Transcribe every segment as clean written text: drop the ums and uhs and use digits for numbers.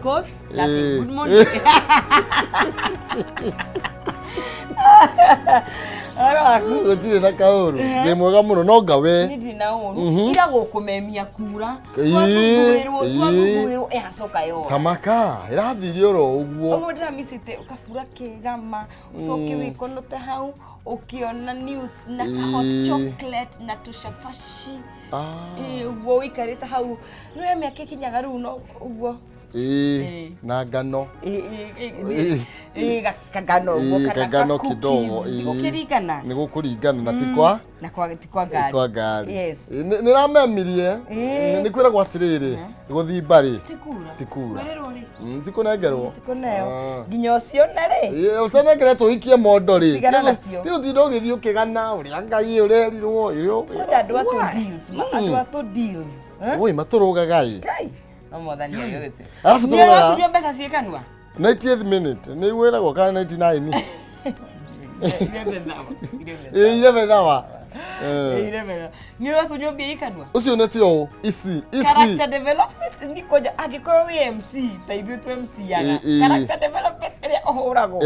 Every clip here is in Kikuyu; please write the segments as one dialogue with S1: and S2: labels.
S1: Course, nothing. Good morning. Ũhoro waku?
S2: Gũtirĩ na kaũru, ndĩ mwega mũno, no ngawe.
S1: Niĩ ndirĩ na ũru. Ira gũkũmemia kura. Twathumbũirwo, twathumbũirwo, ĩgacoka yora.
S2: Tamaka ĩrathire oro ũguo.
S1: Ũguo ndĩramicĩte ũkabura kĩgama, ũcoke wĩkonote hau ũkĩona news na ka hot chocolate na tũcabaci. Ũguo ũikarĩte hau. Nĩ we mĩaka ĩkinyaga rĩu no ũguo.
S2: Na ngano.
S1: Ĩĩ, kangano ũguo kana
S2: kangano
S1: ka cookies.
S2: Kidogo.
S1: Nĩgũkĩringana.
S2: Nĩ gũkũringana na ti kwa
S1: Na kwa ti kwa ngari.
S2: Kwa ngari.
S1: Yes.
S2: Nĩ ramemirie. Nĩ kwĩragwo atĩrĩrĩ, gũthimba rĩ
S1: Ti kura.
S2: Ti kura.
S1: Kwĩrĩrwo rĩ.
S2: Ti kũnengerwo.
S1: Ti kũneo. Nginya ũcio na rĩ.
S2: Ũtanengeretwo ũikie mondo rĩ.
S1: Tigana nacio.
S2: Ti ũtinda ũgĩthiĩ ũkĩgana ũrĩa Ngai ũrerirwo.
S1: Kwenda andũ a tũ deals, andũ a tũ deals. Eh?
S2: Woi, matũrũgaga ĩ.
S1: Ngai. No Mwathani agĩte.
S2: Arabu
S1: Nĩ
S2: tũrũgaga.
S1: ũratunywo mbeca ciĩ kanua.
S2: 90th minute nĩ wĩragwo kana 99?
S1: 11 hour. 11.
S2: 11 hour.
S1: 11 hour. Nĩ ũratunywo mbia i kanua.
S2: Ũcio nĩ tio ici ici.
S1: Character development ni koja angĩkorwo wĩ MC ta ithuĩ tu MC yaga. Character development ĩrĩa ũhũragwo.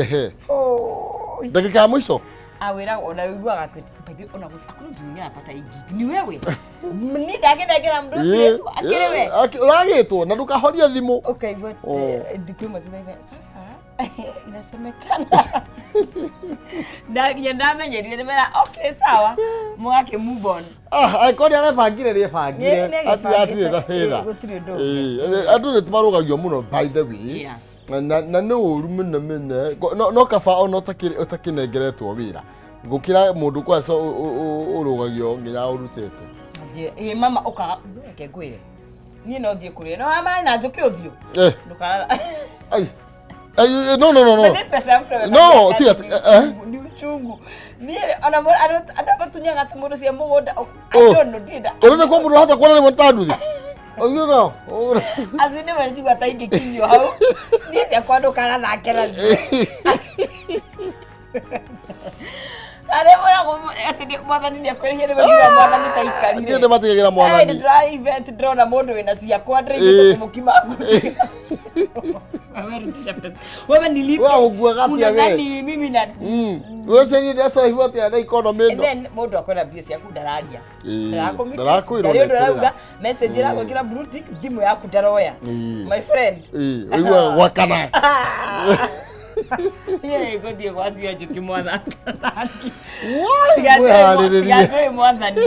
S1: Oi.
S2: Ndagĩka ya mũico.
S1: Awĩragwo ona ũiguaga atĩ by the way, ona hakuna mtu mwingine anapata hii gig. Ni wewe. Ni ndakĩnengera mũndũ ũcio wĩtwo, akĩrĩ we.
S2: Ũragĩtwo na ndũkahorie thimũ.
S1: Ukaigua thikũ ĩmwe tũthaitha sasa inasemekana na nginya ndamenyerire nĩmera okay sawa, mũgakĩ move on.
S2: Ah, angĩkorwo nĩ arebangire, nĩ ebangire.
S1: Nĩ agĩbangĩte,
S2: Atirĩ na thĩna.
S1: Gũtirĩ ũndũ ũngĩ.
S2: Andũ nĩ tũmarũgagio mũno, by the way. Na nĩ ũru mũno mũno. No kaba ona ũtakĩnengeretwo wĩra gũkĩra mũndũ kwaca ũrũgagio nginya ũrutĩte.
S1: Ĩ mama ũkaga, reke ngwĩre, niĩ no thiĩ kũrĩa no amara na njũke ũthiũ. Ndũkarara.
S2: Ai. Ai, no, no, no, no.
S1: Nĩ pesa ya mtu
S2: No, tiga
S1: ni uchungu. Niĩ ona andũ matunyaga tu mũndũ cia mũgũnda. I don't know, ndirĩ
S2: Ũrenda kwa mũndũ hata kuona rĩmwe ta nduthi. Ũiguaga?
S1: Acio nĩ marĩnjigua ta ingĩkinyio hau. Niĩ ciakwa ndũkanathake nacio. Arĩa moragwo atĩ Mwathani nĩ akwĩrĩhia, nĩ makiuga Mwathani ta ikarire.
S2: Niĩ ndĩmatigagĩra
S1: Ai,
S2: Mwathani.
S1: nĩ ndĩra event ndĩrona mũndũ wĩna ciakwa ndĩraigĩte kũmũkima. Wewe rudisha pesa. Wewe nilipe.
S2: Wewe ũguaga atĩa we?
S1: Unadhani mimi na
S2: Ũreciria ndĩracoibu atĩa na economy
S1: And
S2: ĩno?
S1: then mũndũ akwĩra mbia ciaku ndararia.
S2: Ndarakwĩrwo
S1: Ndarĩ ũndũ
S2: na
S1: arauga, message ĩragwĩkĩra blue tick, thimũ yaku ndaroya. My friend.
S2: Ũiguaga gwakana.
S1: Niĩ ngũthiĩ gwa cio njũki mwathani.
S2: Mwĩharĩrĩrie.
S1: Tigatũĩ Mwathani.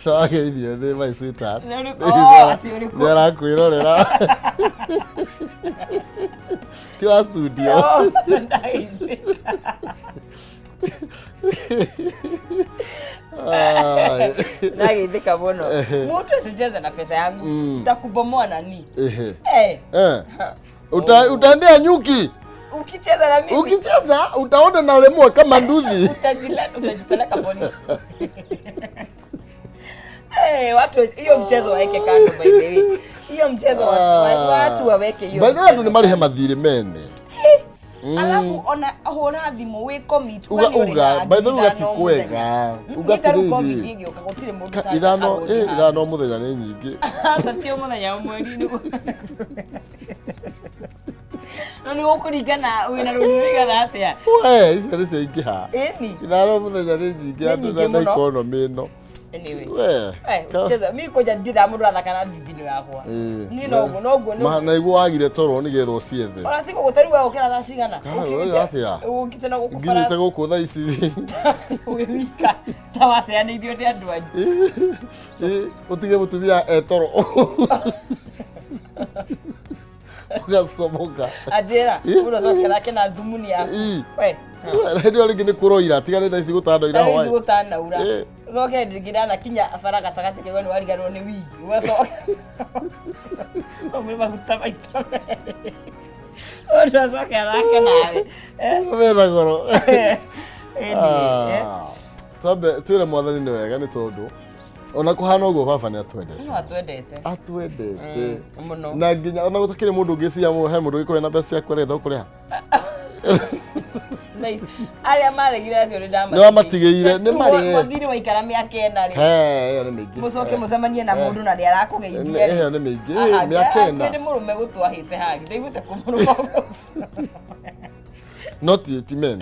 S2: Wageithio nĩ my sweetheart.
S1: Nĩ ũrĩkũ? Oh, atĩ ũrĩkũ?
S2: Nĩ arakwĩrorera. Ti wa studio.
S1: Oh, ndageithĩka.
S2: Ai.
S1: Ndageithĩka mũno. Mũndũ asicheze na pesa yangu. Nitakubomoa nani.
S2: Ehe. Utaendea nyuki.
S1: Ukicheza na mimi.
S2: Ukicheza utaona na ulemwa kama nduthi.
S1: Utajipeleka polisi. Hey, watu hiyo mchezo waeke kando, by the way. Hiyo mchezo watu waweke hiyo.
S2: By the way, andũ nĩ marĩhe mathirĩ mene.
S1: Alafu ona hũra thimũ wĩ commit.
S2: Uga uga, by the way, uga ti kwega. Uga
S1: atĩrĩrĩ. Covid
S2: atĩrĩrĩ.
S1: ĩgĩũka gũtirĩ mũndũ ũtarĩ
S2: Ithano
S1: arũthi handũ.
S2: 5 mũthenya nĩ nyingĩ.
S1: Aca, ti o mũthenya, o mweri nĩguo. No nĩ gũkũringana wĩna rũni rũigana atĩa.
S2: We, icio nĩ ciaingĩha.
S1: Ĩni.
S2: 5 mũthenya nĩ nyingĩ
S1: Nĩ
S2: andũ
S1: nyingĩ
S2: na
S1: mũno.
S2: economy ĩno.
S1: Anyway.
S2: We.
S1: Usicheze. Mimi koja ndira mũndũ athaka na thithino yakwa. Niĩ noguo noguo
S2: Na nĩguo wagire toro nĩgetha ũciethe.
S1: Ona ti gũgũta rĩu wagũkĩra thaa cigana?
S2: Kana ũrauga atĩa?
S1: Ũkĩte na gũkũ
S2: Nginyĩte
S1: bara
S2: gũkũ thaa ici.
S1: wĩ wika ta wateanĩirio nĩ andũ anyu.
S2: Ũtige mũtumia etoro. Ũgacomoka.
S1: Anjĩra mũndũ acoke nake na thumuni yaku. We.
S2: Hĩndĩ ĩyo rĩngĩ nĩ kũroira, tiga nĩ thaa ici gũtanoira
S1: Thaa ici
S2: hwaĩ.
S1: gũtanaura. Ũcoke rĩngĩ ndanakinya bara gatagatĩ kĩgwa nĩ wariganĩrwo nĩ wigi. Ũgacoka. Ũmwe maguta maita merĩ. Mũndũ acoke athake nawe.
S2: Mena goro.
S1: Anyway, eh.
S2: Ah, twambe twĩre Mwathani nĩ wega, nĩ tondũ ona kũhana ũguo baba nĩ atwendete.
S1: No atwendete.
S2: Atwendete.
S1: Mũno.
S2: Na nginya ona gũtakĩrĩ mũndũ ũngĩciria he mũndũ ũngĩkorwo na mbeca ciaku aretha ũkũrĩha.
S1: Nice. Arĩa maregire acio nĩ ndamatigĩire.
S2: Nĩ wamatigĩire, nĩ marĩe.
S1: Mũthiri waikara mĩaka 4 rĩ.
S2: He, ĩyo nĩ mĩingĩ.
S1: Mũcoke mũcemanie na mũndũ na nĩ arakũgeithia rĩ.
S2: Ĩyo nĩ mĩingĩ, mĩaka 4.
S1: Nĩ mũrũme gũtwahĩte hagi, ndaiguĩte kũmũrũma.
S2: No ti men.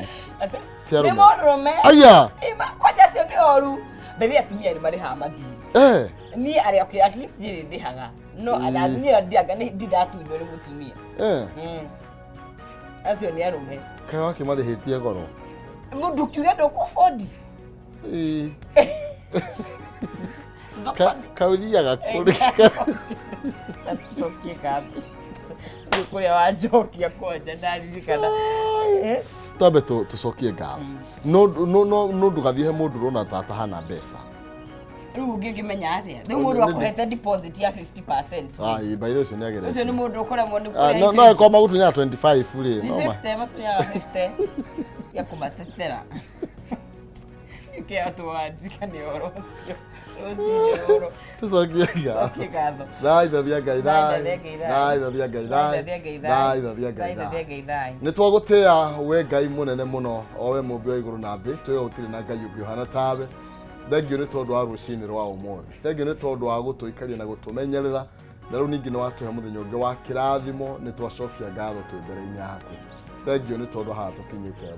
S2: Ti
S1: Nĩ
S2: arũme.
S1: mũndũrũme.
S2: Aya.
S1: Kwanja acio nĩ oru. Mbere atumia nĩ marĩhaga mathirĩ.
S2: Eh.
S1: Niĩ arĩa okay, at least niĩ nĩ ndĩhaga. No niĩ ndianga nĩ ndindatunywo nĩ mũtumia.
S2: Eh.
S1: Acio nĩ arũme.
S2: Kaĩ wakĩmarĩhĩtie goro.
S1: Mũndũ kiuge ndũkũbodi.
S2: Ĩĩ. Kaĩ ũthiaga kũrĩ.
S1: Cokie ngatho. Rĩu kũrĩa wanjokia kwanja ndaririkana.
S2: Twambe tũcokie ngatho. No no no no ndũgathiĩ he mũndũ ũrona ta atahana mbeca.
S1: Rĩu ũngĩkĩmenya atĩa? Rĩu mũndũ akũhete deposit ya 50%.
S2: Ah, ĩ, by the way ũcio nĩ ageretie.
S1: Ũcio nĩ mũndũ ũkũremwo nĩ
S2: Ah,
S1: kũrĩa
S2: no
S1: icio
S2: no ĩkorwo magũtunyaga 25 rĩ.
S1: Nĩ
S2: No ma.
S1: 50, matunyaga 50 ya kũmatetera. Nĩkĩo twandirikane ũhoro ũcio. Rũcinĩ rũrũ.
S2: Tũcokie ngatho.
S1: Cokie ngatho.
S2: Thaitharia Ngai
S1: Thaitharia
S2: thai.
S1: Ngai thai.
S2: Thaitharia Ngai thai.
S1: Thaitharia Ngai thai.
S2: Thaitharia Ngai
S1: Thaitharia
S2: thai.
S1: Ngai thai.
S2: Nĩ twagũtĩa we Ngai mũnene mũno o we mũmbi wa igũrũ na thĩ twĩwe gũtirĩ na Ngai ũngĩ ũhana tawe. Thengio nĩ tondũ wa rũcinĩ rwa ũmũthĩ. Thengio nĩ tondũ wa gũtũikaria na gũtũmenyerera na rĩu ningĩ nĩ watũhe mũthenya ũngĩ wa kĩrathimo nĩ twacokia ngatho twĩ mbere-inĩ yaku. Thengio nĩ tondũ haha tũkinyĩte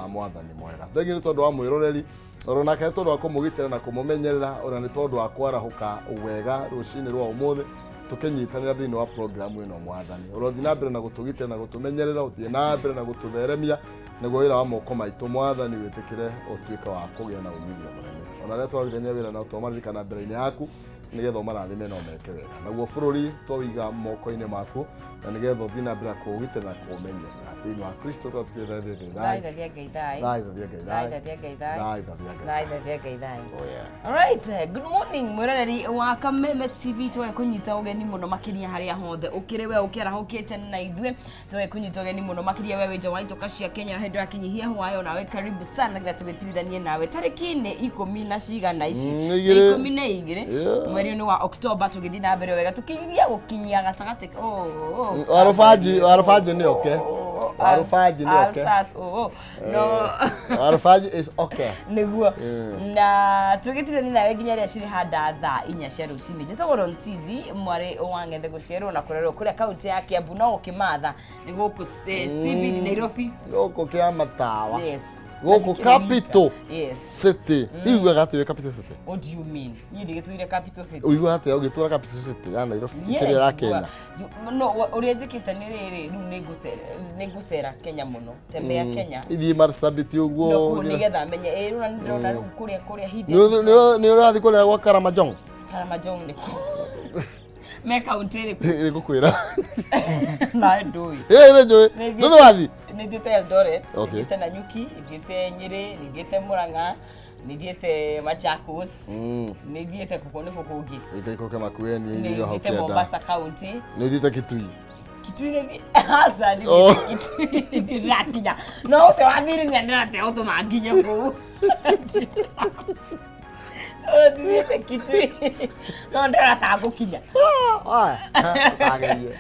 S2: mwathani mwega. Thengio nĩ tondũ wa mwĩroreri oro nake nĩ tondũ wa kũmũgitĩra na kũmũmenyerera ona nĩ tondũ wa kwarahũka wega rũcinĩ rwa ũmũthĩ tũkĩnyitanĩra thĩinĩ wa programu ĩno mwathani. Ũrothiĩ na mbere na gũtũgitĩra na gũtũmenyerera, ũthiĩ na mbere na gũtũtheremia nĩguo wĩra wa moko maitũ mwathani wĩtĩkĩre ũtuĩke wa kũgĩa na umithio mũnene. Ona arĩa twarutithania wĩra nao twamaririkana mbere-inĩ yaku nĩgetha ũmarathime na ũmeke wega. Naguo bũrũri twaũiga moko-inĩ maku na nĩgetha ũthiĩ na mbere na kũũgitĩra na kũũmenyerera. Thĩinĩ wa Kristo twatũkĩte thĩ thĩ thai.
S1: Thaitharia Ngai thai.
S2: Thaitharia Ngai thai.
S1: Thaitharia Ngai thai.
S2: Thaitharia Ngai thai.
S1: Thaitharia Ngai thai.
S2: Oh yeah.
S1: All right, good morning mwĩroreri wa Kameme TV twae kũnyita ũgeni mũno makĩria harĩa hothe ũkĩrĩ we ũkĩarahũkĩte na ithuĩ twae kũnyita ũgeni mũno makĩria we wĩ nja wa itoka cia Kenya hĩndĩ wakinyihia hwayo nawe karibu sana nĩgetha tũgĩtirithanie nawe tarĩki nĩ ikũmi na cigana ici
S2: 2.
S1: 12
S2: Yeah.
S1: mweri nĩ wa Oktoba tũgĩthiĩ na mbere wega tũkĩgiria gũkinyia gatagatĩ oh, oh.
S2: Warubanji, warubanji nĩ oke. Warubanji nĩ oke.
S1: Alsace, oh, oh. No
S2: Warubanji is okay.
S1: nĩguo na tũgĩtirani nawe nginya rĩrĩa cirĩ handa thaa 4 cia rũcinĩ. Njĩtagwo Ronsizi mwarĩ wa Ng'ethe gũciarwo na kũrerwo kũrĩa kaũntĩ ya Kiambu no gũkĩmatha nĩ gũkũ CBD Nairobi.
S2: Gũkũ kĩa matawa.
S1: Yes.
S2: Gũkũ Capital
S1: Yes.
S2: City. Iguaga atĩ wĩ Capital City?
S1: What do you mean? Niĩ ndigĩtũire Capital City.
S2: Ũiguaga atĩa ũgĩtũra Capital City ya Nairobi kĩrĩa ya Kenya?
S1: No, ũrĩa njĩkĩte nĩ rĩrĩ, rĩu nĩ ngũcera Kenya mũno. Tembea Kenya.
S2: Ithiĩ Marsabit ũguo.
S1: No kũu nĩgetha menye ĩ rĩu na nĩ ndĩrona rĩu kũrĩa hidden.
S2: Nĩ ũrathiĩ kũrĩa gwa Karamajong?
S1: Karamajong nĩ kũ? Me kaũntĩ ĩrĩkũ?
S2: Nĩ ngũkwĩra.
S1: Na ndũĩ.
S2: Ĩ nĩ njũĩ. Ndũrĩ wathiĩ?
S1: Nĩ thiĩte Eldoret, nĩ
S2: Okay.
S1: thiĩte Nanyuki, nĩ thiĩte Nyĩrĩ, nĩ thiĩte Murang'a, nĩ thiĩte Machakos, nĩ thiĩte kũkũ nĩ kũ kũngĩ.
S2: Ũgaikũrũke Makueni
S1: Nĩ
S2: irio hau
S1: thiĩte
S2: kĩanda.
S1: Mombasa County.
S2: Nĩ ũthiĩte Kitui.
S1: Kitui nĩ thiĩ aca nĩ
S2: Oh.
S1: thiĩte Kitui ndĩrakinya. No ũcio wa thiri nĩ ndĩrate ũtũma nginye kũu. Thiĩte Kitui. No ndĩrataga gũkinya.
S2: Ũkagerie.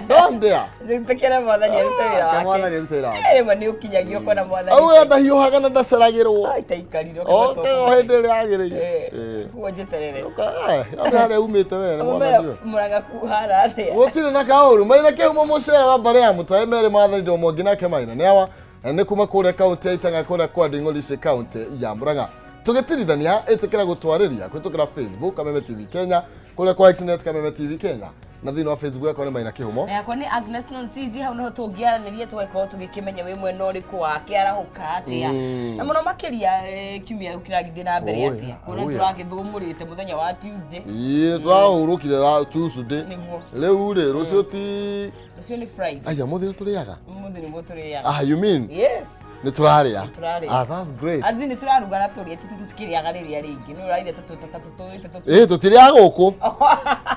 S2: Don't dare.
S1: Tekere mwathani arute wĩra wake.
S2: Mwathani arute wĩra wake.
S1: Rĩmwe nĩ ũkinyagia ũkona mwathani.
S2: Au we ndahiũhaga na ndaceragĩrwo.
S1: Ai, taikarire
S2: O hĩndĩ ĩrĩa yagĩrĩire.
S1: Kuo njeterere.
S2: Andũ harĩa umĩte we nĩ mwathani we.
S1: Mũrang'a kuhara atĩa?
S2: Gũtirĩ na kaũru. Maina kĩhumo mũcere wa mbarĩ ya mũtae merĩ mwathani ndo mwangi nake Maina nĩ awa. Na nĩ kuma kũrĩa kaũntĩ ya Itang'a kũrĩa kwa Nding'orici kaũntĩ ya Murang'a. Tũgĩtirithania ĩtĩkĩra gũtwarĩria kũhĩtũkĩra Facebook Kameme TV Kenya, kũrĩa kwa Xnet Kameme TV Kenya, na thĩinĩ wa Facebook yakwa nĩ Maina Kĩhumo.
S1: Na yakwa nĩ Agnes Nonsizi, hau niho tũngĩaranĩria tũgagĩkorwo tũgĩkĩmenya wĩ mwena ũrĩkũ wa kĩarahũka atĩa. Na mũno makĩria kiumia kĩragĩthiĩ na mbere atĩa. Kuona tũragĩthũmũrĩte mũthenya wa Tuesday.
S2: Ĩĩ tũrahurũkire wa Tuesday.
S1: Nĩguo.
S2: Rĩu rĩ rũciũ ti
S1: Rũciũ nĩ Friday.
S2: Aya mũthĩ tũrĩaga.
S1: Mũthĩ nĩguo tũrĩaga.
S2: Ah, you mean?
S1: Yes.
S2: Nĩ tũrarĩa.
S1: Tũrarĩa.
S2: Ah, that's great.
S1: Azi nĩ tũraruga na tũrĩe titi tũtikĩrĩaga rĩrĩa rĩngĩ. Nĩ ũraire tũtũ tũtũ tũtũ.
S2: Ĩĩ tũtirĩaga gũkũ.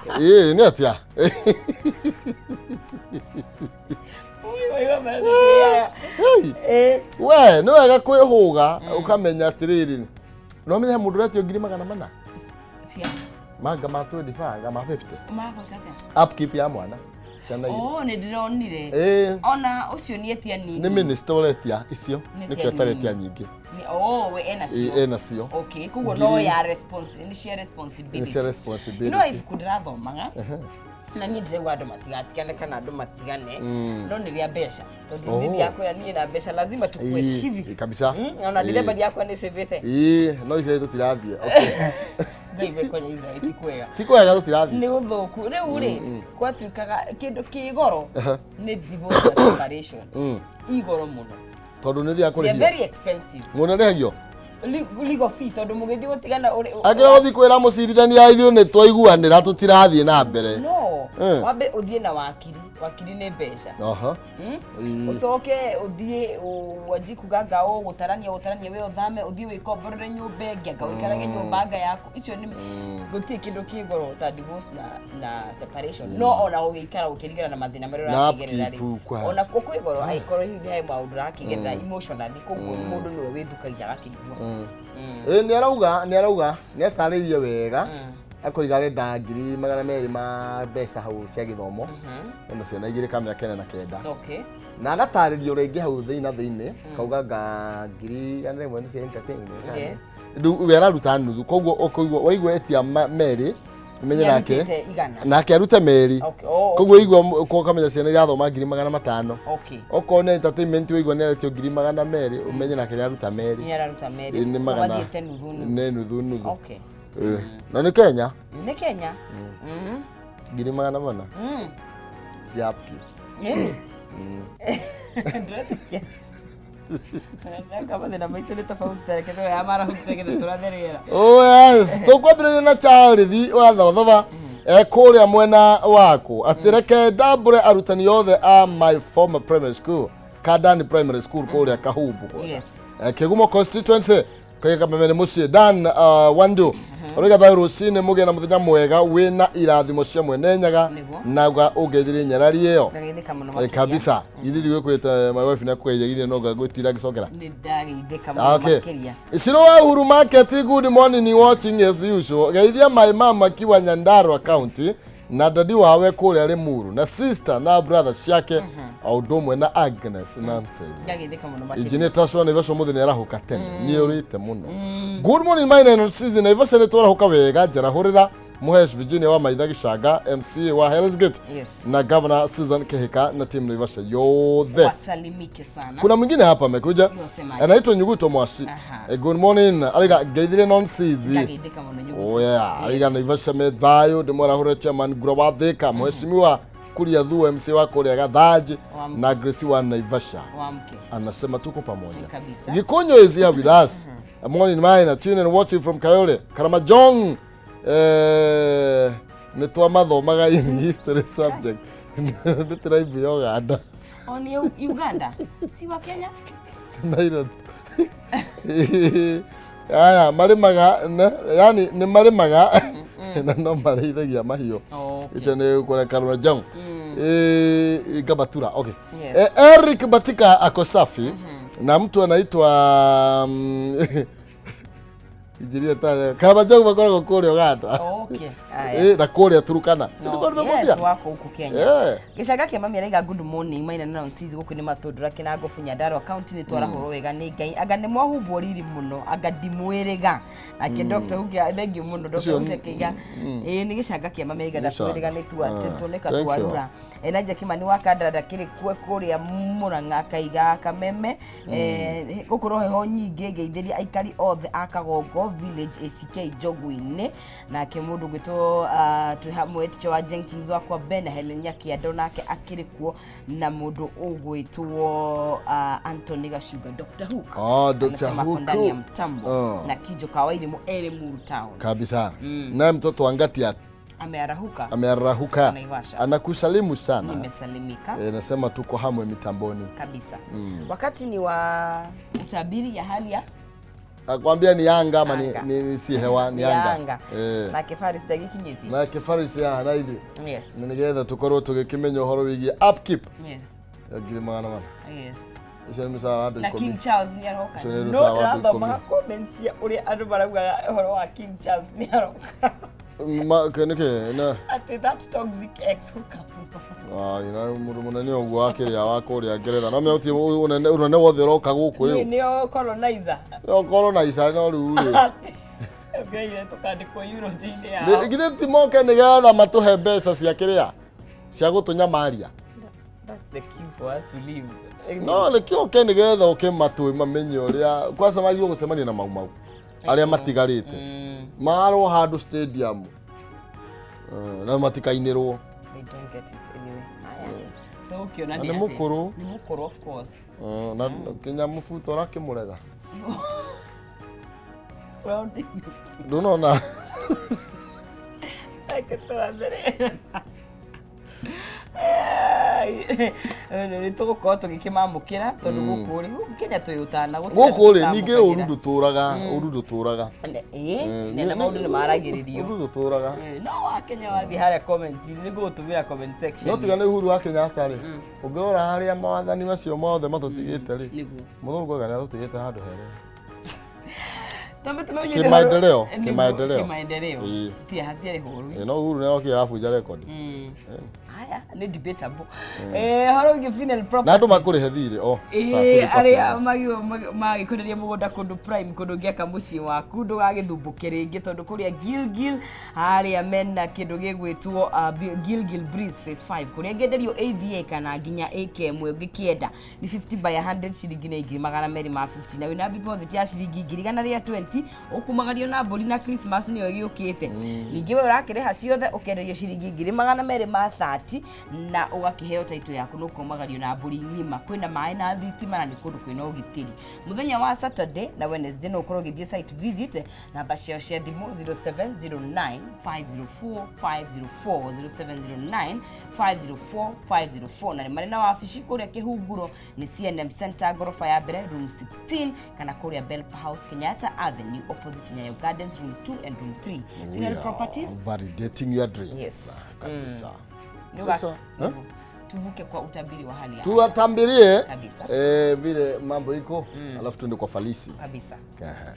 S2: Ĩĩ nĩ atĩa?
S1: Hey.
S2: We nĩ wega kwĩhũga ũkamenya atĩrĩrĩ. No menye mũndũ ũretio 400,000.
S1: Cia.
S2: Manga ma 25, ma 50.
S1: Magwĩka atĩa?
S2: Upkeep ya mwana. Ciana igĩrĩ.
S1: Oh, nĩ ndĩronire. Ona ũcio nĩ etia nini.
S2: Nĩ minister ũretia icio.
S1: Nĩ
S2: nĩkĩo
S1: etia
S2: ataretia
S1: nini.
S2: nyingĩ.
S1: Oh, we ena cio.
S2: Ĩ, ena cio.
S1: Okay, koguo no ya response, nĩ cia responsibility.
S2: Nĩ cia responsibility.
S1: No ibuku ndĩrathomaga na niĩ ndĩraigua andũ matigatigane kana andũ matigane, no nĩ rĩa mbeca, tondũ
S2: Oh.
S1: niĩ ndiakwĩra niĩ na mbeca lazima tukue hivi.
S2: Kabisa.
S1: Ona ndiremba ndiakwa nĩ cĩvĩte.
S2: Ĩ, no Israel tũtirathiĩ. Okay.
S1: Ngai wekonya Israel ti kwega.
S2: Ti kwega, tũtirathiĩ.
S1: Nĩ gũthũku rĩu rĩ, gwatuĩkaga kĩndũ kĩ goro nĩ divorce na separation, igoro mũno.
S2: Tondũ nĩ thiaga
S1: They are
S2: kũrĩhio.
S1: very expensive.
S2: Mũndũ arĩhagio.
S1: Legal fee, tondũ mũgĩthiĩ gũtigana
S2: Angĩra gũthiĩ kwĩra mũcirithania ithuĩ nĩ twaiguanĩra tũtirathiĩ na mbere.
S1: No wambe ũthiĩ na wakiri, wakiri nĩ mbeca. Ũcoke ũthiĩ wanji kuga anga ũgũtarania gũtarania, we ũthame ũthiĩ wĩkomborere nyũmba ĩngĩ, anga ũikarage nyũmba anga yaku. Icio nĩ gũtirĩ kĩndũ kĩ goro ta divorce na separation, no ona ũgĩikara ũkĩringana na mathĩna marĩa
S2: Na
S1: ũrakĩgerera rĩ,
S2: upkeep kwanza.
S1: ona kuo kwĩ goro angĩkorwo hihi nĩ he maũndũ ũrakĩgerera emotionally, koguo mũndũ nĩwe wĩthukagia agakĩigua.
S2: Ĩ, nĩ arauga nĩ atarĩirie wega, akoiga arenda 200,000 ma mbeca hau cia gĩthomo, ena ciana igĩrĩ ka mĩaka 49. Na agatarĩrio rĩngĩ hau thĩinĩ na thĩinĩ, kauga nga 100,000 nĩ cia entertainment. Rĩu we araruta nuthu, koguo ũkũigua waigua etia merĩ, ũmenye nake
S1: Nĩarutĩte 100.
S2: Nake arute merĩ.
S1: Okay. Oh,
S2: Koguo igua ũkamenya ciana irathoma 500,000. Okorwo nĩ entertainment, waigua nĩ aretio 200,000, ũmenye nake nĩ aruta merĩ.
S1: Nĩ araruta merĩ.
S2: Ĩ, nĩ magana.
S1: Mathiĩte nuthu nuthu.
S2: Nĩ nuthu nuthu. Ĩ, na nĩ Kenya.
S1: Nĩ Kenya.
S2: 400,000 cia upkeep.
S1: Ĩni. Ndĩretĩkia. Ndaka mathĩna maitũ nĩ tofauti, tareke tũrĩa ya marahutire getha tũrathe rĩera.
S2: Oh yes, tũkwambĩrĩria na Charles wa Thobathoba kũrĩa mwena waku, atĩ reke ndambũre arutani othe a my former primary school, Kandani Primary School kũrĩa Kahumbu. Kĩgumo constituency, kaiga Kameme nĩ mũciĩ. Dan Wandu ũraiga thayũ rũcinĩ, mũgĩe na mũthenya mwega wĩna irathimo cia Mwene Nyaga.
S1: Nĩguo.
S2: Na ũngeithirie nyarari ĩyo.
S1: Ndageithĩka mũno makĩria.
S2: Kabisa, githĩ gwĩkwĩte my wife na kũgeithia, githĩ no ngwĩtira ngĩcokera.
S1: Nĩ ndageithĩka mũno makĩria.
S2: Isiro wa Uhuru Market, good morning, watching as usual. Geithia my mama akiwa Nyandarua County na dadi wawe kũrĩa Limuru na sister na brother ciake o ũndũ ũmwe na Agnes Nances.
S1: Ndageithĩka mũno makĩria.
S2: Engineer Tashwa, Naivasha ũmũthĩ nĩ arahũka tene, nĩ ũrĩte mũno. Good morning, my name season, Naivasha nĩ twarahũka wega. Njarahũrĩra Muhesh Virginia wa Maitha Gĩcanga, MCA wa Hell's Gate, na Governor Susan Kihika na timu Naivasha yothe.
S1: Wasalimike sana.
S2: Kuna mwingine hapa amekuja.
S1: Yosemaje?
S2: Anaitwa Nyuguto Mwashi. Good morning, ariga ngeithire non sizi.
S1: Ndageithĩka mũno, Nyuguto.
S2: Oh yeah, ariga Naivasha me thayo, ndimwarahũre chairman Ngura wa Thika, mheshimiwa Kuria Thuo, MC wa kũrĩa Gathanji, na Grace wa Naivasha.
S1: Wa mke.
S2: Anasema tuko pamoja.
S1: Kabisa.
S2: Gikonyo is here with us. Morning mine, tune and watching from Kayole. Karamajong, nĩ twamathomaga in history subject. Nĩ tribe ya Uganda.
S1: O nĩ Uganda, si wa Kenya.
S2: Nairobi. Aya marĩmaga yani nĩ marĩmaga na no marĩithagia mahiũ. Icio nĩ kũrĩa Karamajong. Gabatura, okay. Eric Batika ako safi na mtu anaitwa Injinia ta Karamajong makoragwo kũrĩa Uganda.
S1: Aya.
S2: Na kũrĩa Turukana. Si
S1: No,
S2: nĩguo
S1: yes,
S2: nimemwambia?
S1: Wako huku Kenya. Gĩcanga kĩa mami araiga good morning, maina na nonsizi, gũkũ nĩ matũndũra kĩnango Nyandarua County, nĩ twarahũrwo wega nĩ Ngai, anga nĩ mwahumbwo riri mũno, anga ndimwĩrĩga nake Dr. Huke, thank you mũno Dr.
S2: Ũcio
S1: Huke akĩiga ĩĩ nĩ gĩcanga kĩa mami araiga
S2: Gĩcanga.
S1: ndatwĩrĩga nĩ tuoneka
S2: Thank you.
S1: twarura. Elijah Kimani wa Kandara kĩrĩ kuo kũrĩa Mũrang'a akaiga Kameme, gũkũ heho nyingĩ, ngeithĩria aikari othe a Kagongo village ACK Njogu-inĩ. Nake mũndũ gwĩtwo twĩ hamwe, teacher wa Jenkins wakwa Ben Helen Nyakiando nake akĩrĩ kuo, na mũndũ ũgwĩtwo Anthony Gacunga, Dr. Hook.
S2: Oh, Dr.
S1: Anasema ako
S2: Hook.
S1: ndani ya mtambo
S2: Oh.
S1: na Kijo Kawairimu ere Muru Town.
S2: Kabisa. Naye mtoto wa Ngatia
S1: Amearahuka.
S2: Amearahuka.
S1: Naivasha.
S2: Anakusalimu sana.
S1: Nimesalimika.
S2: Nasema tuko hamwe mitamboni.
S1: Kabisa. Wakati ni wa utabiri ya hali ya
S2: Akwambia ni anga ama ni,
S1: Anga.
S2: ni si hewa, ni
S1: ya
S2: anga.
S1: anga. Nake Faris ndagikinyĩtie.
S2: Nake Faris ya na ithuĩ na nĩgetha tũkorwo tũgĩkĩmenya ũhoro wĩgiĩ upkeep ya 400,000. Ũcio nĩ mũcara wa andũ
S1: Na
S2: 10.
S1: King Charles nĩ aroka.
S2: Ũcio nĩ
S1: No
S2: mũcara wa andũ
S1: ndĩrathomaga
S2: 10.
S1: comments cia ũrĩa andũ maraugaga ũhoro wa King Charles nĩ aroka.
S2: Nĩkĩ na
S1: Atĩ that toxic ex who comes
S2: Ah, ina mũndũ mũnene ũguo akĩrĩa wa kũrĩa Ngeretha no menya gũtirĩ ũnene ũnene wothe ũroka gũkũ rĩu.
S1: Nĩo colonizer.
S2: No colonizer no rĩu rĩ.
S1: Ngai tũkandĩkwo eulogy-inĩ yao.
S2: Githĩ ti moke nĩgetha matũhe mbeca cia kĩrĩa cia gũtũnyamaria.
S1: That's the cue for us to leave.
S2: No nĩkĩo oke nĩgetha oke matũ mamenye ũrĩa kwanza magio gũcemania na mau mau arĩa matigarĩte marwo handũ stadium. Eh, na matikainĩrwo.
S1: They don't get it anyway. Haya. Tũgũkĩona
S2: Na
S1: nĩ
S2: nĩ
S1: atĩ-
S2: mũkũrũ.
S1: Nĩ mũkũrũ of course.
S2: Eh, na kinya mũbuto ũrakĩmũrega.
S1: Well,
S2: Ndũnona.
S1: reke twambĩrĩrie. Nĩ tũgũkorwo tũgĩkĩmamũkĩra tondũ gũkũ rĩ gũkũ Kenya twĩ ũtana gũtirĩ
S2: Gũkũ rĩ ningĩ ũru
S1: tũtamũkagĩra.
S2: ndũtũraga, ũru ndũtũraga.
S1: Ĩĩ, na maũndũ nĩ maragĩrĩrio.
S2: Ũru ndũtũraga.
S1: No wa Kenya wathiĩ harĩa comment nĩ ngũgũtũmĩra comment section.
S2: No tiga nĩ Uhuru wa Kenyatta rĩ, ũngĩrora harĩa mawathani macio mothe matũtigĩte rĩ,
S1: Nĩguo.
S2: mũthũngũ anga nĩ atũtigĩte handũ hega.
S1: Twambe tũmenye
S2: Kĩmaendeleo,
S1: nĩguo,
S2: kĩmaendeleo.
S1: Kĩmaendeleo.
S2: Ĩĩ.
S1: Titirĩ hatiarĩ hũru.
S2: Ĩ, no Uhuru nĩ okire abunja rekondi.
S1: Haya, nĩ debatable. Horo wĩgiĩ Finel
S2: Na andũ
S1: Properties.
S2: makũrĩhe thirĩ o.
S1: Ĩĩ, arĩa magĩkwenderia mũgũnda kũndũ prime kũndũ ũngĩaka mũciĩ waku ndũgagĩthumbũke rĩngĩ tondũ kũrĩa Gilgil harĩa mena kĩndũ gĩgwĩtwo Gilgil Breeze Phase 5 kũrĩa ngĩenderio ADA kana nginya AK ĩmwe ũngĩkĩenda nĩ 50 by 100 ciringi nĩ 250,000 na wĩna deposit ya ciringi 120,000 ũkumagario na mbũri na Christmas nĩyo ĩgĩũkĩte. Ningĩ we ũrakĩrĩha ciothe ũkenderio ciringi 230,000 na ũgakĩheo title yaku na ũkomagario na mbũri ng'ima. Kwĩna maĩ na thitima na nĩ kũndũ kwĩna ũgitĩri. Mũthenya wa Saturday na Wednesday no ũkorwo ũgĩthiĩ site visit. Namba ciao cia thimũ 0709 504 504 0709 504 504 na nĩ marĩ na wabici kũrĩa Kĩhunguro nĩ CNM Center ngoroba ya mbere room 16 kana kũrĩa Belp House Kenyatta Avenue opposite Nyayo Gardens room 2 and room 3. Finel Properties.
S2: Validating your dream.
S1: Yes.
S2: Kabisa.
S1: Nĩ
S2: Sasa, eh?
S1: Tuvuke kwa utabiri wa hali ya anga.
S2: Tuwatambirie
S1: Kabisa.
S2: Vile mambo iko alafu tuende kwa falisi.
S1: Kabisa.
S2: Ehe.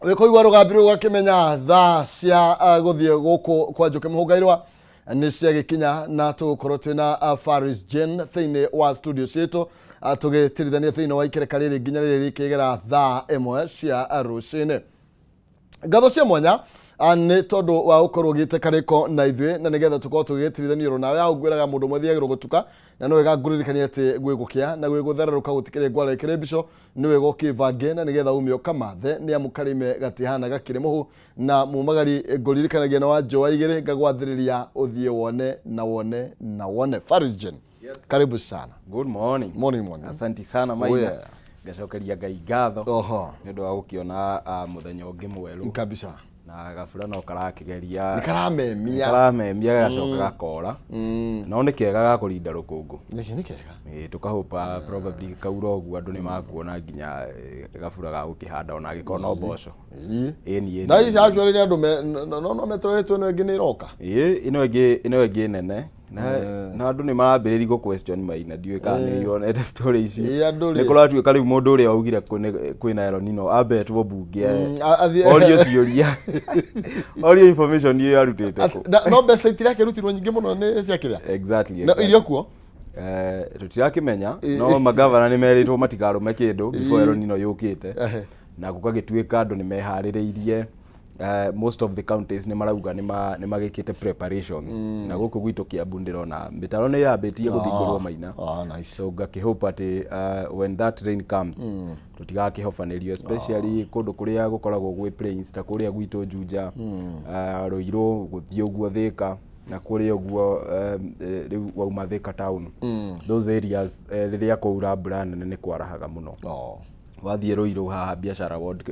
S2: Wĩkũigua rũgambi rũu ũgakĩmenya thaa cia gũthiĩ gũkũ kwa Njũkĩ Mũhũngairwa nĩ ciagĩkinya, na tũgũkorwo twĩna Faris Jane thĩinĩ wa studio citũ, tũgĩtirithania thĩinĩ wa ikereka rĩrĩ nginya rĩrĩ rĩkĩgera thaa 1 cia rũcinĩ. Ngatho cia mwanya nĩ tondũ wa gũkorwo ũgĩte karĩko na ithuĩ, na nĩgetha tũkorwo tũgĩgĩtirithania ũrũ nawe. Hau ngwĩraga mũndũ ũmwe thiagĩrwo gũtuka, na no wega ngũririkania atĩ gwĩ gũkĩa na gwĩ gũthererũka, gũtikĩrĩ ngwara ĩkĩrĩ mbico. Nĩ wega ũkĩbange na nĩgetha ume ũkamathe, nĩ amu karĩme gatihana gakĩrĩ mũhu. Na mumagari ngũririkanagia na wa njũa igĩrĩ ngagwathĩrĩria ũthiĩ wone na wone na wone. Faris Jane.
S3: Yes.
S2: Karibu sana.
S3: Good morning.
S2: Morning, morning.
S3: Asanti sana Maina.
S2: Oh, yeah.
S3: Ngacokeria Ngai ngatho
S2: Oho.
S3: nĩ ũndũ wa gũkĩona mũthenya ũngĩ mwerũ.
S2: Kabisa.
S3: Na gabura no karakĩgeria.
S2: Nĩ karamemia.
S3: Karamemia gagacoka gakora. No nĩ kega ga kũrinda rũkũngũ.
S2: Nĩkĩ nĩ kega?
S3: Ĩĩ, tũkahũpa probably kaura ũguo andũ nĩ makuona nginya gabura ga gũkĩhanda ona angĩkorwo no mboco.
S2: Ĩĩ.
S3: Ĩni ĩni.
S2: Thaa ici actually nĩ andũ no metereretwo ĩno ĩngĩ nĩ ĩroka.
S3: Ĩĩ, ĩno ĩngĩ nene na andũ nĩ marambĩrĩria gũ question Maina, ndiũĩ kana nĩ yonete story ici.
S2: Ĩĩ, andũ rĩ.
S3: Nĩ kũratuĩka rĩu mũndũ ũrĩa waugire kwĩna El Nino ambetwo mbunge orio ciũria, orio information ĩyo arutĩte kũ.
S2: No mbeca itirakĩrutirwo nyingĩ mũno nĩ cia kĩrĩa.
S3: Exactly.
S2: No irio kuo.
S3: Tũtirakĩmenya, no magavana nĩ merĩtwo matikarũme kĩndũ before El Nino yũkĩte. Na gũgagĩtuĩka andũ nĩ meharĩrĩirie. Most of the counties nĩ marauga nĩ magĩkĩte preparations, na gũkũ gwitũ Kiambu ndĩrona mĩtaro nĩ yambĩtie gũthingũrwo, Maina.
S2: Ah, nice.
S3: So ngakĩhope atĩ when that rain comes tũtigakĩhobanĩrio, especially kũndũ kũrĩa gũkoragwo gwĩ plains ta kũrĩa gwitũ Juja, Ruiru, gũthiĩ ũguo Thĩka, na kũrĩa ũguo rĩu wauma Thĩka town, those areas, rĩrĩa kwaura mbura nene nĩ kwarahaga mũno. Wathiĩ Ruiru haha biashara ward,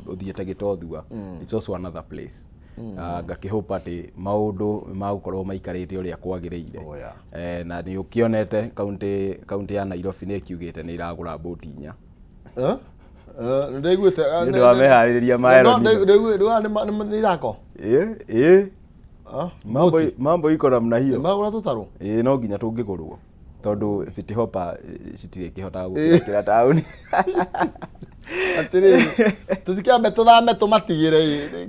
S3: ũthiĩte Gĩtothua, it's also another place. Ngakĩhope atĩ maũndũ magũkorwo maikarĩte ũrĩa kwagĩrĩire.
S2: Oh, yeah.
S3: Na nĩ ũkĩonete kaunti ya Nairobi nĩ ĩkiugĩte nĩ ĩragũra mbũti 4.
S2: Eh? Eh, nĩ ndaiguĩte.
S3: Nĩ ũndũ wa meharĩrĩria ma El
S2: No,
S3: Nino.
S2: ndaiguĩte nĩ ithako.
S3: Ĩ
S2: Ah,
S3: mambo iko namna hiyo.
S2: Maragũra tũtarũ.
S3: Ĩ, no nginya tũngĩgũrwo tondũ City Hopper citirĩkĩhotaga gũkĩra taũni.
S2: Atĩrĩrĩ, tũtikĩambe tũthame tũmatigĩre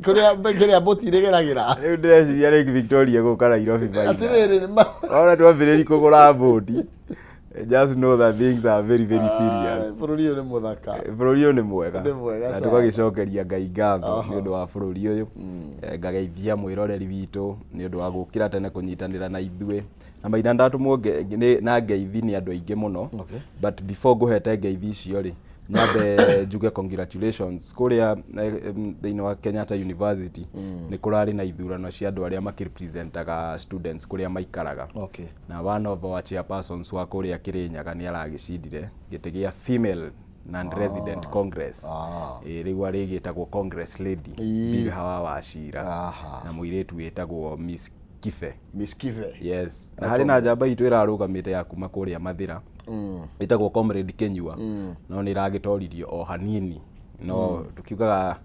S2: kũrĩa kĩrĩa mbũti irĩgeragĩra.
S3: Rĩu ndĩreciria Lake Victoria gũka Nairobi, Maina.
S2: Atĩrĩrĩ,
S3: Ona twambĩrĩria kũgũra mbũti, just know that things are very very serious.
S2: Bũrũri ũyũ nĩ mũthaka.
S3: Bũrũri ũyũ nĩ mwega.
S2: Nĩ mwega
S3: Na
S2: sana.
S3: tũgagĩcokeria Ngai ngatho nĩ ũndũ wa bũrũri ũyũ. Ngageithia mwĩroreri witũ nĩ ũndũ wa gũkĩra tene kũnyitanĩra na ithuĩ. Na Maina, ndatũmwo na ngeithi nĩ andũ aingĩ mũno. But before ngũhete ngeithi icio rĩ, nyambe njuge congratulations kũrĩa thĩinĩ wa Kenyatta University nĩ kũrarĩ na ithurano cia andũ arĩa makĩrepresentaga students kũrĩa maikaraga. Na one of our chairpersons wa kũrĩa Kĩrĩnyaga nĩ aragĩcindire gĩtĩ gĩa female non-resident congress. Rĩu arĩgĩtagwo Congress Lady Big Hawa Wachira. Na mũirĩtu wĩtagwo Miss Kibe.
S2: Miss Kibe.
S3: Yes, na harĩ na njamba itũ ĩrarũgamĩte ya kuma kũrĩa Mathĩra ĩtagwo Comrade Kenyua, no nĩ ĩragĩtoririo o hanini, no tukiugaga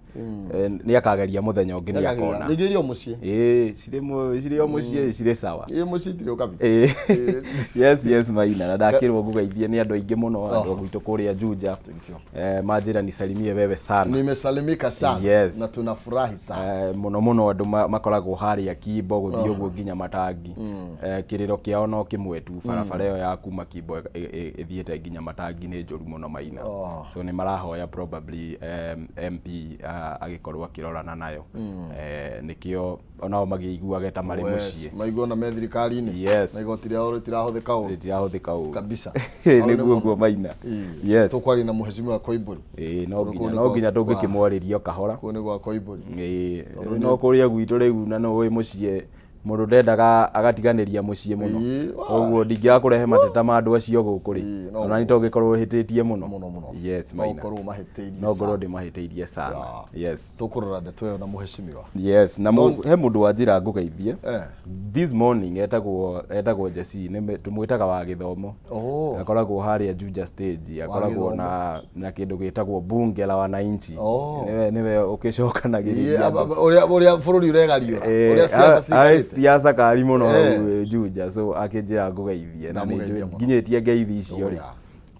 S3: nĩ akageria mũthenya ũngĩ nĩ akona.
S2: Ningĩ irio mũciĩ.
S3: Ĩĩ, cirĩ o mũciĩ, cirĩ sawa.
S2: Ĩ mũciĩ itirĩ ũkabi.
S3: Ĩĩ. Yes, Maina, na ndakĩrwo ngũgeithie nĩ andũ aingĩ mũno, andũ a gwitũ kũrĩa Juja.
S2: Thank you.
S3: Manjĩra nisalimie wewe sana.
S2: Nimesalimika sana.
S3: Yes.
S2: Na tunafurahi sana.
S3: Mũno mũno andũ makoragwo harĩa Kimbo gũthiĩ ũguo nginya Matangi. Kĩrĩro kĩao no kĩmwe tu, barabara ĩyo ya kuma Kimbo ĩthiĩte nginya Matangi nĩ njũru mũno, Maina. So nĩ marahoya probably MP agĩkorwo akĩrorana nayo. Nĩkĩo onao magĩiguage ta marĩ mũciĩ.
S2: Maigua ona me thirikari-inĩ. Na igoti rĩao rĩtirahũthĩka ũru.
S3: Rĩtirahũthĩka ũru.
S2: Kabisa.
S3: Nĩguo guo, Maina. Yes.
S2: Tũkwaria na mũhecimiwa Koimbũri.
S3: Ĩĩ, no
S2: Tondũ
S3: nginya
S2: kũu nĩ
S3: no nginya tũngĩkĩmwarĩria o kahora.
S2: Kũu nĩ gwa Koimbũri.
S3: Ĩĩ, no kũrĩa gwitũ rĩu na no ũĩ mũciĩ mũndũ ndendaga agatiganĩria mũciĩ mũno. Koguo ndingĩaga kũrehe mateta ma andũ acio gũkũ rĩ,
S2: Ĩĩ, no
S3: ona nĩ tongĩkorwo hĩtĩtie mũno.
S2: Mũno mũno.
S3: Yes,
S2: No
S3: Maina.
S2: ũkorwo ũmahĩtĩirie
S3: No ngorwo
S2: sana.
S3: ndĩmahĩtĩirie sana. Yes.
S2: Tũkũrora ndeto ĩyo na mũhecimiwa.
S3: Yes, na he mũndũ wanjĩra ngũgeithie this morning, etagwo Jesse, tũmwĩtaga wa gĩthomo. Akoragwo harĩa Juja stage, akoragwo
S2: gĩthomo.
S3: na kĩndũ gĩtagwo bunge la wananchi. Nĩwe ũkĩcokanagĩrĩria andũ.
S2: Ũrĩa bũrũri ũregariũra, ũrĩa siasa ciikarĩte.
S3: Siasa kari mũno hau Juja, so akĩnjĩra ngũgeithie na nĩ
S2: Ndamũgeithia
S3: njũĩ
S2: mũno.
S3: nginyĩtie ngeithi icio rĩ,
S2: yeah.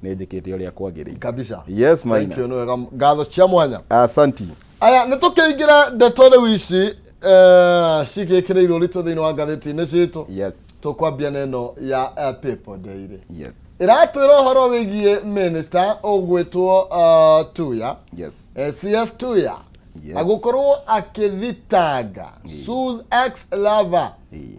S3: nĩ njĩkĩte ũrĩa kwagĩrĩire.
S2: Kabisa.
S3: Yes,
S2: Thank
S3: Maina.
S2: you, nĩ wega, ngatho cia mwanya.
S3: Asanti.
S2: Aya, nĩ tũkĩingĩra ndeto rĩu ici cigĩkĩrĩirwo ritũ thĩinĩ wa ngathĩti-inĩ citũ. Tũkwambia na ĩno ya People Daily. Ĩratwĩra ũhoro wĩgiĩ minister ũgwĩtwo Tuya. CS Tuya agũkorwo akĩthitanga Sue's ex lover,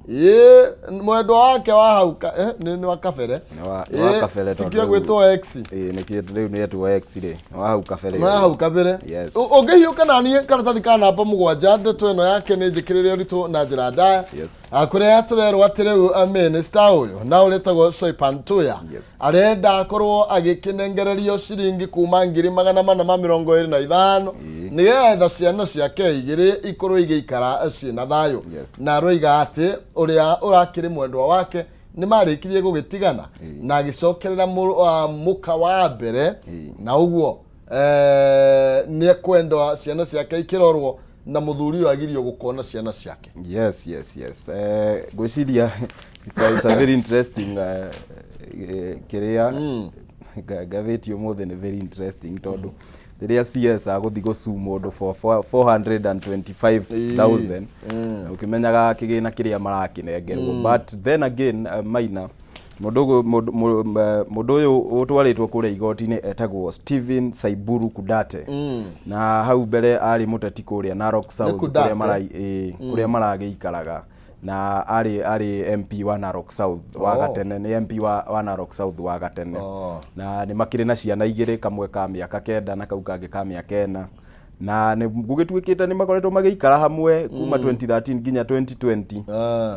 S2: ĩ mwendwa wake wa hau nĩ wa kabere.
S3: Nĩ wa kabere tondũ
S2: tikio gwĩtwo ex.
S3: Ĩĩ, nĩkĩo rĩu nĩ etwo ex rĩ, nĩ wa hau kabere.
S2: Nĩ hau kabere. Ũngĩhiũka naniĩ karatathi ka namba 7, ndeto ĩno yake nĩ njĩkĩrĩre ũritũ na njĩra ndaya. Kũrĩa tũrerwo atĩ rĩu minister ũyũ na ũrĩtagwo Soipan Tuya arenda akorwo agĩkĩnengererio ciringi kuma 425,000 nĩgetha ciana ciake igĩrĩ ikorwo igĩikara ciĩna thayũ. Na aroiga atĩ ũrĩa ũrakĩrĩ mwendwa wake nĩ marĩkirie gũgĩtigana na agĩcokerera mũka wa mbere, na ũguo nĩ ekwenda ciana ciake ikĩrorwo na mũthuri ũyũ agirio gũkona ciana ciake.
S3: Yes, ngwĩciria it's a very interesting kĩrĩa ngathĩti ũmũthĩ nĩ very interesting, tondũ rĩrĩa CS agũthiĩ gũsue mũndũ for 425,000, ũkĩmenyaga kĩgĩna kĩrĩa marakĩnengerwo. But then again, Maina, mũndũ ũyũ ũtwarĩtwo kũrĩa igoti-inĩ etagwo Steven Saiburu Kudate, na hau mbere arĩ mũteti kũrĩa Narok South.
S2: Kudate?
S3: Kũrĩa maragĩikaraga, na arĩ MP wa Narok South wa gatene, nĩ MP wa Narok South wa gatene. Na nĩ makĩrĩ na ciana igĩrĩ, kamwe ka mĩaka 9 na kau kangĩ ka mĩaka 4, na nĩ gũgĩtuĩkĩte nĩ makoretwo magĩikara hamwe kuma 2013 nginya 2020,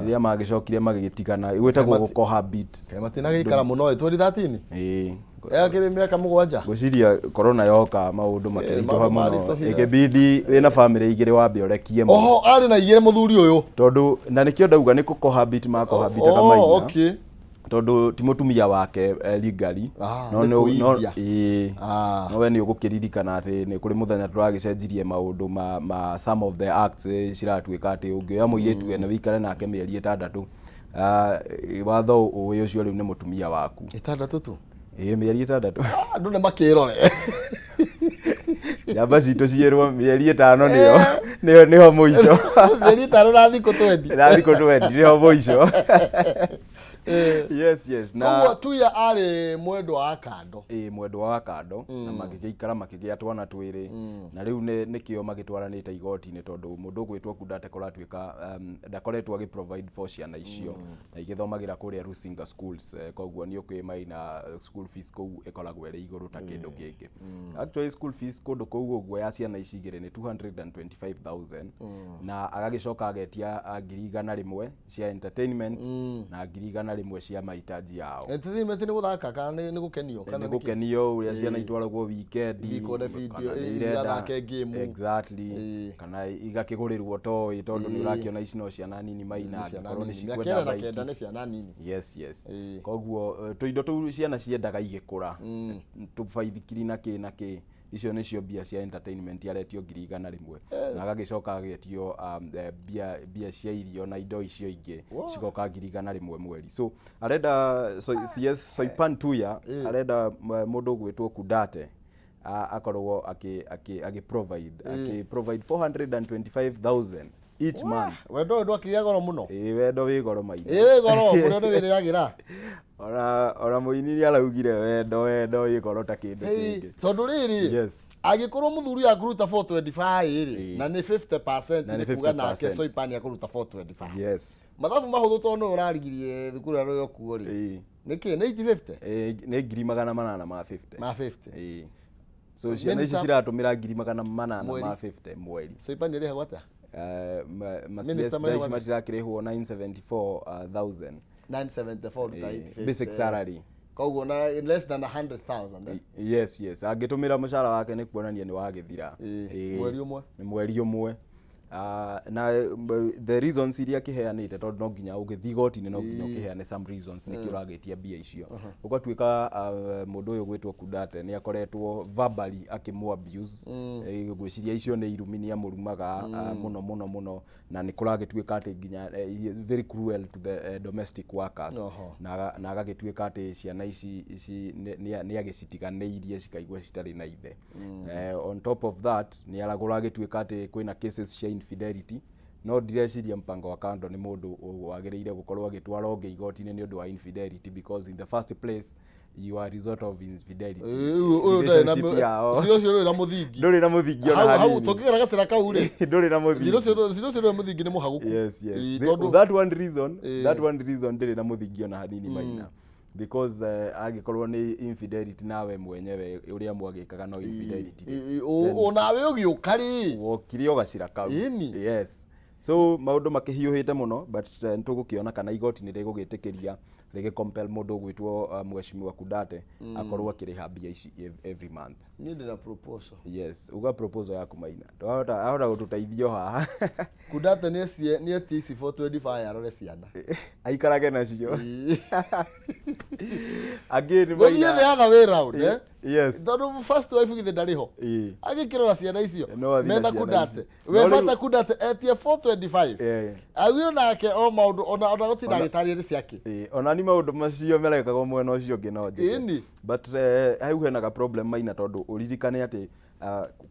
S3: rĩrĩa magĩcokire magĩgĩtigana, gwĩtagwo gũcohabit.
S2: Kaĩ matinagĩikara mũno ĩ, 2013?
S3: Ĩĩ.
S2: Yakĩrĩ mĩaka 7.
S3: Ngwĩciria corona yoka maũndũ makĩritũha
S2: Maũndũ
S3: mũno.
S2: maritũhire.
S3: Ĩkĩbidi wĩna bamĩrĩ igĩrĩ wambe ũrekie mũno.
S2: Oho, arĩ na igĩrĩ mũthuri ũyũ?
S3: Tondũ na nĩkĩo ndauga nĩ gũcohabit macohabitaga, Maina, tondũ ti mũtumia wake legally.
S2: No
S3: nĩ
S2: kũimbia.
S3: Ĩĩ. No we nĩ ũgũkĩririkana atĩ nĩ kũrĩ mũthenya tũragĩcenjirie maũndũ ma some of the acts, ciratuĩka atĩ ũngĩoya mũirĩtu wene wĩikare nake mĩeri 6, watho ũĩ ũcio rĩu nĩ mũtumia waku.
S2: 6 tu?
S3: Ĩĩ, mĩeri 6.
S2: Andũ nĩ makĩrore.
S3: Njamba citũ ciĩrwo mĩeri 5 nĩyo nĩho mũico.
S2: Mĩeri 5 na thikũ 20.
S3: Na thikũ 20 nĩho mũico. Yes, na
S2: Koguo Tuya arĩ mwendwa wa kando?
S3: Ĩĩ, mwendwa wa kando, na magĩgĩikara makĩgĩa twana twĩrĩ, na rĩu nĩkĩo magĩtwaranĩte igoti-inĩ, tondũ mũndũ ũgwĩtwo Kudate kũratuĩka ndakoretwo agĩ provide for ciana icio, na igĩthomagĩra kũrĩa Rusinga schools, koguo nĩ ũkĩũĩ, Maina, school fees kũu ĩkoragwo ĩrĩ igũrũ ta kĩndũ kĩngĩ. Actually, school fees kũndũ kũu ũguo ya ciana ici igĩrĩ nĩ 225,000, na agagĩcoka agetia 100,000 cia entertainment na 100,000 cia mahitaji yao.
S2: Entertainment nĩ gũthaka kana nĩ gũkenio kana
S3: nĩ
S2: nĩ kĩ?
S3: Gũkenio ũrĩa ciana itwaragwo weekend.
S2: Ithiĩ ikone video,
S3: kana nĩ irenda-
S2: igathake game.
S3: Kana igakĩgũrĩrwo toy, tondũ nĩ ũrakĩona ici no ciana nini, Maina,
S2: Nĩ ciana
S3: angĩkorwo nĩ
S2: nini. Mĩaka
S3: cikwenda
S2: 4 na
S3: bike.
S2: 9 nĩ ciana nini.
S3: Yes. Koguo tũindo tũu ciana ciendaga igĩkũra, tũbaithikiri na kĩ na kĩ, icio nĩcio mbia cia entertainment aretio 100,000, na agagĩcoka agetio mbia cia irio na indo icio ingĩ cigoka 100,000 mweri. So arenda, so, CS Soipan Tuya arenda mũndũ ũgwĩtwo Kudate akorwo akĩ provide 425,000 each month.
S2: Wendo ũyũ ndwakĩgĩa goro mũno.
S3: Ĩĩ, wendo wĩ goro, Maina.
S2: Ĩĩ, wĩ goro mũrĩa nĩ wĩrĩagĩra.
S3: Ona mũini nĩ araugire wendo wĩ goro ta kĩndũ kĩngĩ.
S2: Tondũ rĩrĩ, angĩkorwo mũthuri akũruta 425 rĩ, na nĩ 50%,
S3: Na nĩ
S2: nĩ kuga nake
S3: 50%.
S2: Soipan akũruta 425. Mathabu mahũthũ, tondũ nĩwe ũrarigirie thukuru ĩrĩa rũrĩ kuo rĩ, nĩkĩ nĩ 850?
S3: Ĩĩ, nĩ 850,000.
S2: Ma 50.
S3: Ĩĩ. So ciana ici
S2: Minister-
S3: ciratũmĩra 800
S2: Mweri.
S3: ma 50 mweri.
S2: Soipan ĩrĩhagwo atĩa?
S3: Ma
S2: Minister
S3: CS thaa ici
S2: marĩhagwo atĩa?
S3: matirakĩrĩhwo 974,000.
S2: 974 ruta 850.
S3: Basic salary.
S2: Koguo na less than 100,000, eh?
S3: Yes, angĩtũmĩra mũcara wake nĩ kuonania nĩ wagĩthira.
S2: Mweri ũmwe.
S3: Nĩ mweri ũmwe. Na the reasons iria akĩheanĩte, tondũ no nginya ũgĩthiĩ igoti-inĩ no nginya ũkĩheane some reasons nĩkĩo ũragĩtia mbia icio. Ũgatuĩka mũndũ ũyũ gwĩtwo Kudate nĩ akoretwo verbally akĩmũ abuse. Ngwĩciria icio nĩ irumi, nĩ amũrumaga mũno mũno mũno, na nĩ kũragĩtuĩka atĩ nginya he is very cruel to the domestic workers. Na agagĩtuĩka atĩ ciana ici ici nĩ agĩcitiganĩirie cikaigua citarĩ na ithe. On top of that, nĩ kũragĩtuĩka atĩ kwĩna cases cia infidelity, no ndireciria mpango wa kando nĩ mũndũ wagĩrĩire gũkorwo agĩtwara ũngĩ igoti-inĩ nĩ ũndũ wa infidelity, because in the first place you are a result of infidelity.
S2: Ũyũ ndarĩ na
S3: Relationship yao
S2: cira ũcio ndũrĩ na mũthingi.
S3: Ndũrĩ na mũthingi ona
S2: Hau
S3: hanini.
S2: tũngĩgera gacĩra kau rĩ,
S3: Ndũrĩ na mũthingi.
S2: Cira ũcio ndũrĩ mũthingi, nĩ mũhagũku.
S3: Yes.
S2: Ĩĩ, tondũ
S3: That one reason, that one reason ndĩrĩ na mũthingi ona hanini, Maina, because angĩkorwo nĩ infidelity nawe mwenyewe ũrĩa mwagĩkaga no infidelity rĩ,
S2: Onawe ũgĩũka rĩ,
S3: wokire o gacĩra kau.
S2: Ĩni.
S3: Yes, so maũndũ makĩhiũhĩte mũno, but nĩtũgũkĩona kana igoti nĩ rĩgũgĩtĩkĩria rĩgĩ compel mũndũ ũgwĩtwo Mheshimiwa Kudate akorwo akĩrĩha mbia ici every month.
S2: Niĩ ndĩna proposal.
S3: Yes, uga proposal yaku, Maina. Twahota ahota gũtũteithia o haha.
S2: Kudate nĩ etie ici 425 arore ciana.
S3: Aikarage nacio angĩ nĩ
S2: Gũthiĩ
S3: Maina.
S2: the other way round, eh?
S3: Yes.
S2: Tondũ first wife githĩ ndarĩ ho, agĩkĩrora ciana icio
S3: No athiĩ na
S2: mena
S3: ciana
S2: Kudate
S3: ici.
S2: we
S3: No rĩu-
S2: bata Kudate etie 425 agio nake o maũndũ ona gũtinda agĩtaria nĩ ciake.
S3: Ĩĩ, ona ni maũndũ macio merekagwo mwena ũcio ũngĩ no njĩke.
S2: Ĩni.
S3: But hau hena ga problem, Maina, tondũ ũririkane atĩ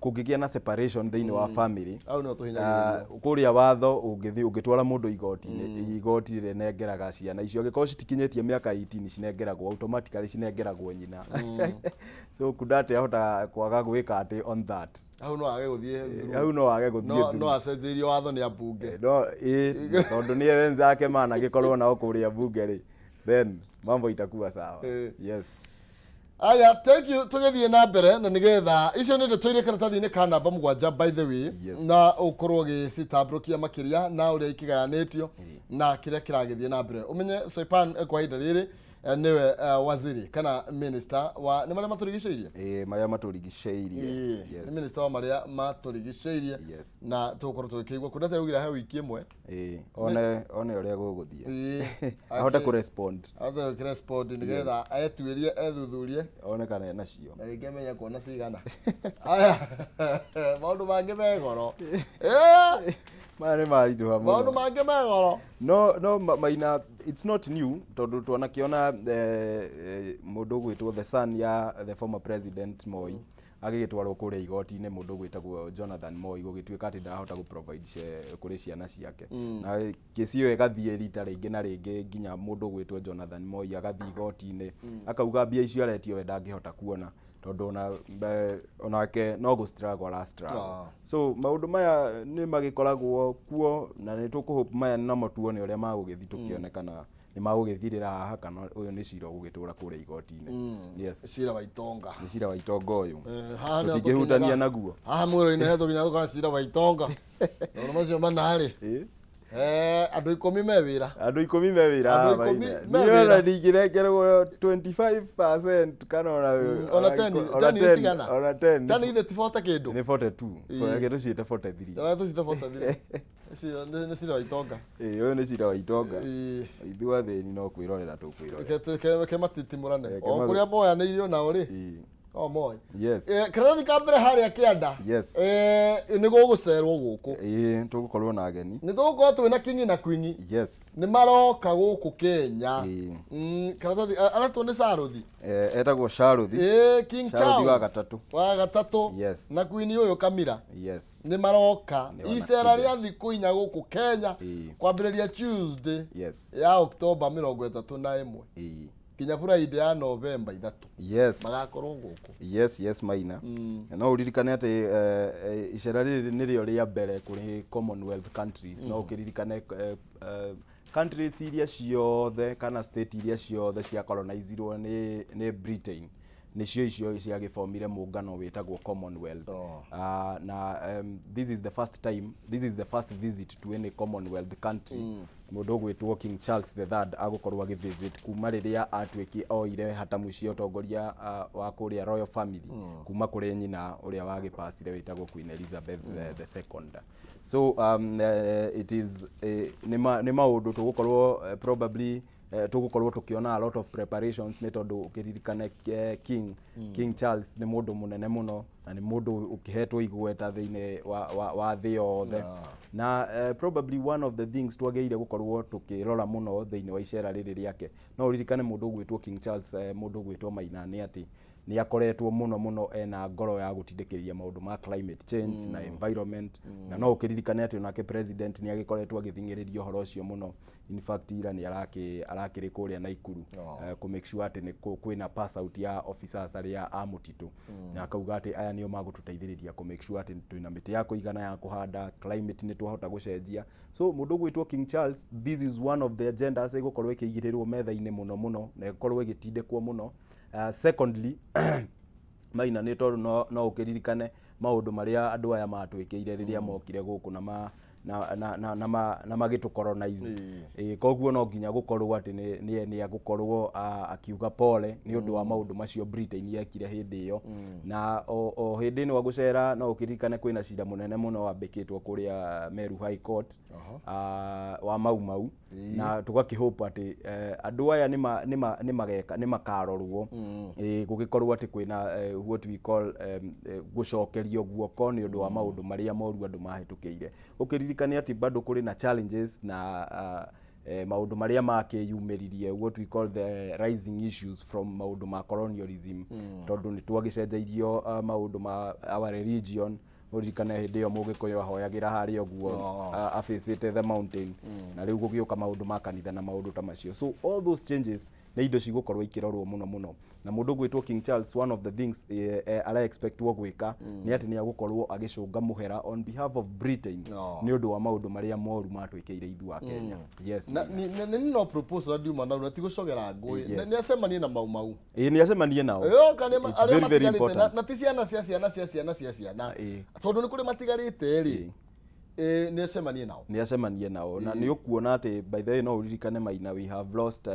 S3: kũngĩgĩa na separation thĩinĩ wa family,
S2: Hau nĩho tũhinyagĩrĩrio.
S3: Kũrĩa watho ũngĩthiĩ ũngĩtwara mũndũ igoti-inĩ, igoti rĩnengeraga ciana icio angĩkorwo citikinyĩtie mĩaka 18, cinengeragwo automatically, cinengeragwo nyina. So Kudate ahota kwaga gwĩka atĩ on that.
S2: Hau no age gũthiĩ through.
S3: Hau no age gũthiĩ
S2: No
S3: through.
S2: no acenjeirio watho nĩ ambunge.
S3: No ĩ tondũ nĩ wenzake managĩkorwo nao kũrĩa bunge rĩ, then mambo itakuwa sawa. Yes.
S2: Aya, thank you. Tũgĩthiĩ na mbere na nĩgetha icio nĩ ndeto iria karatathi-inĩ ka namba 7, by the way. Na ũkorwo ũgĩcitambũrũkia makĩria na ũrĩa ikĩgayanĩtio na kĩrĩa kĩragĩthiĩ na mbere. Ũmenye Soipan kwa ihinda rĩrĩ nĩwe waziri kana minister wa nĩ marĩa matũrigicĩirie.
S3: Ĩ, marĩa matũrigicĩirie.
S2: Nĩ minister wa marĩa matũrigicĩirie. Na tũgũkorwo tũgĩkĩigua kũndũ atĩ he wiki ĩmwe.
S3: Ĩ, one ũrĩa gũgũthiĩ, ahote kũrespond.
S2: Ahote gũkĩrespond nĩgetha etuĩrie, ethuthurie,
S3: one kana ena cio.
S2: Na rĩngĩ amenye kuona cigana. Aya, maũndũ mangĩ me goro.
S3: Maya nĩ maritũha
S2: Maũndũ
S3: mũno.
S2: Mangĩ me goro.
S3: No Maina, it's not new, tondũ twanakĩona mũndũ ũgwĩtwo the son ya the former president Moi agĩgĩtwarwo kũrĩa igoti-inĩ, mũndũ ũgwĩtagwo Jonathan Moi, gũgĩtuĩka atĩ ndarahota gũ provide kũrĩ ciana ciake, na kĩsi ĩyo ĩgathiĩ rita rĩngĩ na rĩngĩ nginya mũndũ ũgwĩtwo Jonathan Moi agathiĩ igoti-inĩ akauga mbia icio aretio we ndangĩhota kuona, tondũ onake no gũ struggle ara struggle. So maũndũ maya nĩ magĩkoragwo kuo, na nĩ tũkũhope maya namo tuone ũrĩa magũgĩthiĩ, tũkĩone kana nĩ magũgĩthirĩra haha kana ũyũ nĩ cira ũgũgĩtũra kũrĩa igoti-inĩ. Yes.
S2: Cira wa itonga.
S3: Nĩ cira wa itonga ũyũ.
S2: Haha nĩho
S3: Tũtingĩhutania naguo.
S2: Haha mwĩrĩ-inĩ he tũkinya tũkona cira wa itonga, tondũ macio mana rĩ, andũ 10 me wĩra.
S3: Andũ 10 me wĩra.
S2: Andũ
S3: Haha
S2: 10
S3: Maina.
S2: me
S3: Niĩ ona
S2: wĩra.
S3: ndingĩnengerwo 25% kana ona
S2: Ona 10.
S3: Ona
S2: 10 nĩ
S3: 10,
S2: cigana?
S3: ona 10.
S2: 10 ithe ti 40 kĩndũ.
S3: Nĩ 42. Reke tũciĩte 43.
S2: Ona tũcite 43. Icio nĩ cira wa itonga.
S3: Ĩ, ũyũ nĩ cira wa itonga. Ithuĩ athĩni no kwĩrorera tũkwĩrorera.
S2: Ke matitimũrane.
S3: Ke
S2: O kũrĩa moyanĩirio nao rĩ, o moĩ. Karatathi ka mbere harĩa kĩanda. Nĩ gũgũcerwo gũkũ.
S3: Ĩ, tũgũkorwo na ageni.
S2: Nĩ tũgũkorwo twĩna kingi na kwingi. Nĩ maroka gũkũ Kenya. Karatathi aretwo nĩ Charũthi.
S3: Etagwo Charũthi.
S2: King
S3: Charũthi wa
S2: Charles
S3: gatatũ.
S2: Wa gatatũ. Na queen ũyũ Kamira. Nĩ maroka
S3: Nĩ wana
S2: icera
S3: Kenya.
S2: rĩa thikũ 4 gũkũ Kenya, kwambĩrĩria Tuesday ya Oktoba 31 nginya Friday ya Novemba 3. Magakorwo gũkũ.
S3: Yes, Maina, no ũririkane atĩ icera rĩrĩ nĩrĩo rĩa mbere kũrĩ Commonwealth countries. No ũkĩririkane countries iria ciothe kana state iria ciothe cia colonizirwo nĩ Britain. Nĩcio icio ciagĩbomire mũngano wĩtagwo Commonwealth. Na this is the first time, this is the first visit to any Commonwealth country mũndũ ũgwĩtwo King Charles the Third agũkorwo agĩvisit kuma rĩrĩa atuĩki oire hatamu cia ũtongoria wa kũrĩa royal family kuma kũrĩ nyina ũrĩa wagĩpacire wĩtagwo Queen Elizabeth the Second. So it is nĩ maũndũ tũgũkorwo probably tũgũkorwo tũkĩona a lot of preparations, nĩ tondũ ũkĩririkane King Charles nĩ mũndũ mũnene mũno na nĩ mũndũ ũkĩhetwo igweta thĩinĩ wa thĩ yothe. Na probably one of the things twagĩrĩire gũkorwo tũkĩrora mũno thĩinĩ wa icera rĩrĩ rĩake, no ũririkane mũndũ ũgwĩtwo King Charles, mũndũ ũgwĩtwo Maina, nĩ atĩ nĩ akoretwo mũno mũno ena ngoro ya gũtindĩkĩrĩria maũndũ ma climate change na environment. Na no ũkĩririkane atĩ onake president nĩ agĩkoretwo agĩthing'ĩrĩria ũhoro ũcio mũno. In fact, ira nĩ arakĩrĩ kũrĩa Naikuru kũ make sure atĩ nĩ kwĩna pass out ya officers arĩa a mũtitũ, na akauga atĩ aya nĩo magũtũteithĩrĩria kũ make sure atĩ twĩna mĩtĩ ya kũigana ya kũhanda, climate nĩ twahota gũcenjia. So mũndũ ũgwĩtwo King Charles, this is one of the agendas ĩgũkorwo ĩkĩigĩrĩrwo metha-inĩ mũno mũno na ĩkorwo ĩgĩtindĩkwo mũno. Secondly, Maina, nĩ tondũ no ũkĩririkane maũndũ marĩa andũ aya matwĩkĩire rĩrĩa mokire gũkũ na ma na na na na, ma, na magĩtũ colonize. Ĩĩ, koguo no nginya gũkorwo atĩ nĩ agũkorwo akiuga pole nĩ ũndũ wa maũndũ macio Britain yekire hĩndĩ ĩyo. Na o hĩndĩ ĩno agũcera, no ũkĩririkane kwĩna cira mũnene mũno wambĩkĩtwo kũrĩa Meru High Court wa Mau Mau, na tũgakĩhope atĩ andũ aya nĩ mageka nĩ makarorwo, gũgĩkorwo atĩ kwĩna what we call gũcokerio guoko nĩ ũndũ wa maũndũ marĩa moru andũ mahĩtũkĩire. Ũkĩririkane atĩ bado kũrĩ na challenges na maũndũ marĩa makĩyumĩririe, what we call the rising issues from maũndũ ma colonialism, tondũ nĩ twagĩcenjeirio maũndũ ma our religion. Ũririkane hĩndĩ ĩyo Mũgĩkũyũ ahoyagĩra harĩa ũguo afacĩte the mountain, na rĩu gũgĩũka maũndũ ma kanitha na maũndũ ta macio. So all those changes nĩ indo cigũkorwo ikĩrorwo mũno mũno. Na mũndũ ũgwĩtwo King Charles, one of the things ara expectwo gwĩka nĩ atĩ nĩ agũkorwo agĩcũnga mũhera on behalf of Britain nĩ ũndũ wa maũndũ marĩa moru matwĩkĩire ithuĩ a Kenya. Yes.
S2: Na nĩ no proposal ndiuma na ti gũcogera ngũĩ. Nĩ acemanie na Mau Mau.
S3: Ĩĩ, nĩ acemanie nao.
S2: Yoka nĩ
S3: It's
S2: arĩa
S3: very, very
S2: matigarĩte
S3: important.
S2: na ti ciana cia ciana cia ciana cia ciana, tondũ nĩ kũrĩ matigarĩte rĩ, nĩ acemanie nao.
S3: Nĩ acemanie nao, na nĩ ũkuona atĩ, by the way, no ũririkane Maina, we have lost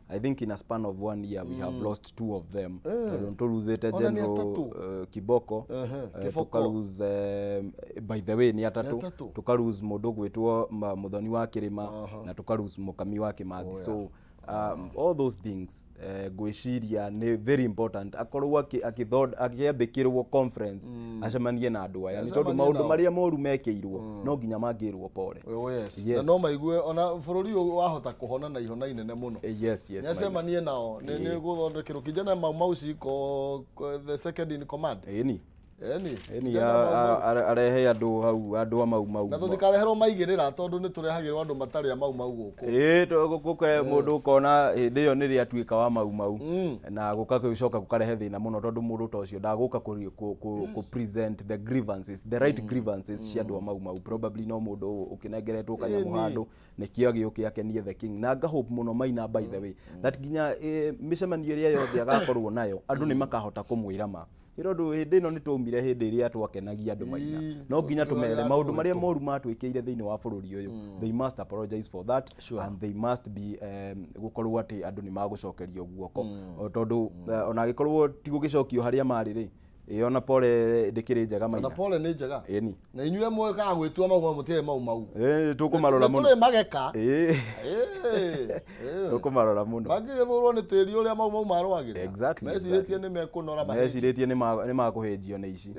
S3: I think in a span of one year we have lost two of them, tondũ nĩ tũruzĩte
S2: Ona nĩ
S3: General
S2: atatũ.
S3: Kiboko,
S2: Kiboko.
S3: Tukalose, by the way, nĩ atatũ.
S2: Atatũ.
S3: Tukalose mũndũ ũgwĩtwo Mũthoni wa Kĩrĩma na tukalose Mũkami wa Kĩmathi. So all those things, ngwĩciria nĩ very important akorwo akĩambĩkĩrwo conference, acemanie na andũ aya, nĩ tondũ
S2: Acemanie
S3: maũndũ
S2: nao.
S3: marĩa moru mekĩirwo no nginya mangĩrwo pole.
S2: Oh, yes.
S3: Yes.
S2: Na no maigue ona bũrũri ũyũ wahota kũhona na ihona inene mũno.
S3: Yes.
S2: Nĩ
S3: Maina.
S2: acemanie nao, nĩ gũthondekerwo kijana Mau Mau ciko the second in command.
S3: Ĩni.
S2: Eni.
S3: Ĩni.
S2: Kijana Mau Mau.
S3: Arehe andũ hau, andũ a Mau Mau.
S2: Na tũtikareherwo maigĩrĩra, tondũ nĩ tũrehagĩrwo andũ matarĩ a Mau Mau gũkũ.
S3: Ĩĩ, gũke mũndũ ũkona hĩndĩ ĩyo nĩrĩa atuĩka wa Mau Mau, na gũka gũcoka gũkarehe thĩna mũno, tondũ mũndũ ta ũcio ndagũka kũ present the grievances, the right grievances cia andũ a Mau Mau. Probably no mũndũ ũkĩnengeretwo kanyamũ handũ nĩkĩo agĩũke akenie the king. Na ngahope mũno, Maina, by the way, that nginya mĩcemanio ĩrĩa yothe agakorwo nayo, andũ nĩ makahota kũmwĩra ma, nĩ tondũ hĩndĩ ĩno nĩ twaumire hĩndĩ ĩrĩa twakenagia andũ. Maina, no nginya tũmere maũndũ marĩa moru matwĩkĩire thĩinĩ wa bũrũri ũyũ. They must apologize for that and they must be gũkorwo atĩ andũ nĩ magũcokerio guoko. O tondũ ona angĩkorwo ti gũgĩcokio harĩa marĩ rĩ, ĩ ona pole ndĩkĩrĩ njega.
S2: Na
S3: Maina.
S2: Pole nĩ njega.
S3: Ĩni.
S2: Na inyuĩ mwĩkaga gwĩtua Mau Mau, mũtirĩ Mau Mau.
S3: Ĩ, tũkũmarora mũno.
S2: Tũrĩ mageka.
S3: Ĩ.
S2: Ĩĩ.
S3: Tũkũmarora mũno.
S2: Mangĩgĩthũrwo nĩ tĩri ũrĩa Mau Mau marũagĩrĩra, mecirĩtie nĩ mekũnora mahĩnje.
S3: Mecirĩtie nĩ makũhĩnjio nĩ ici.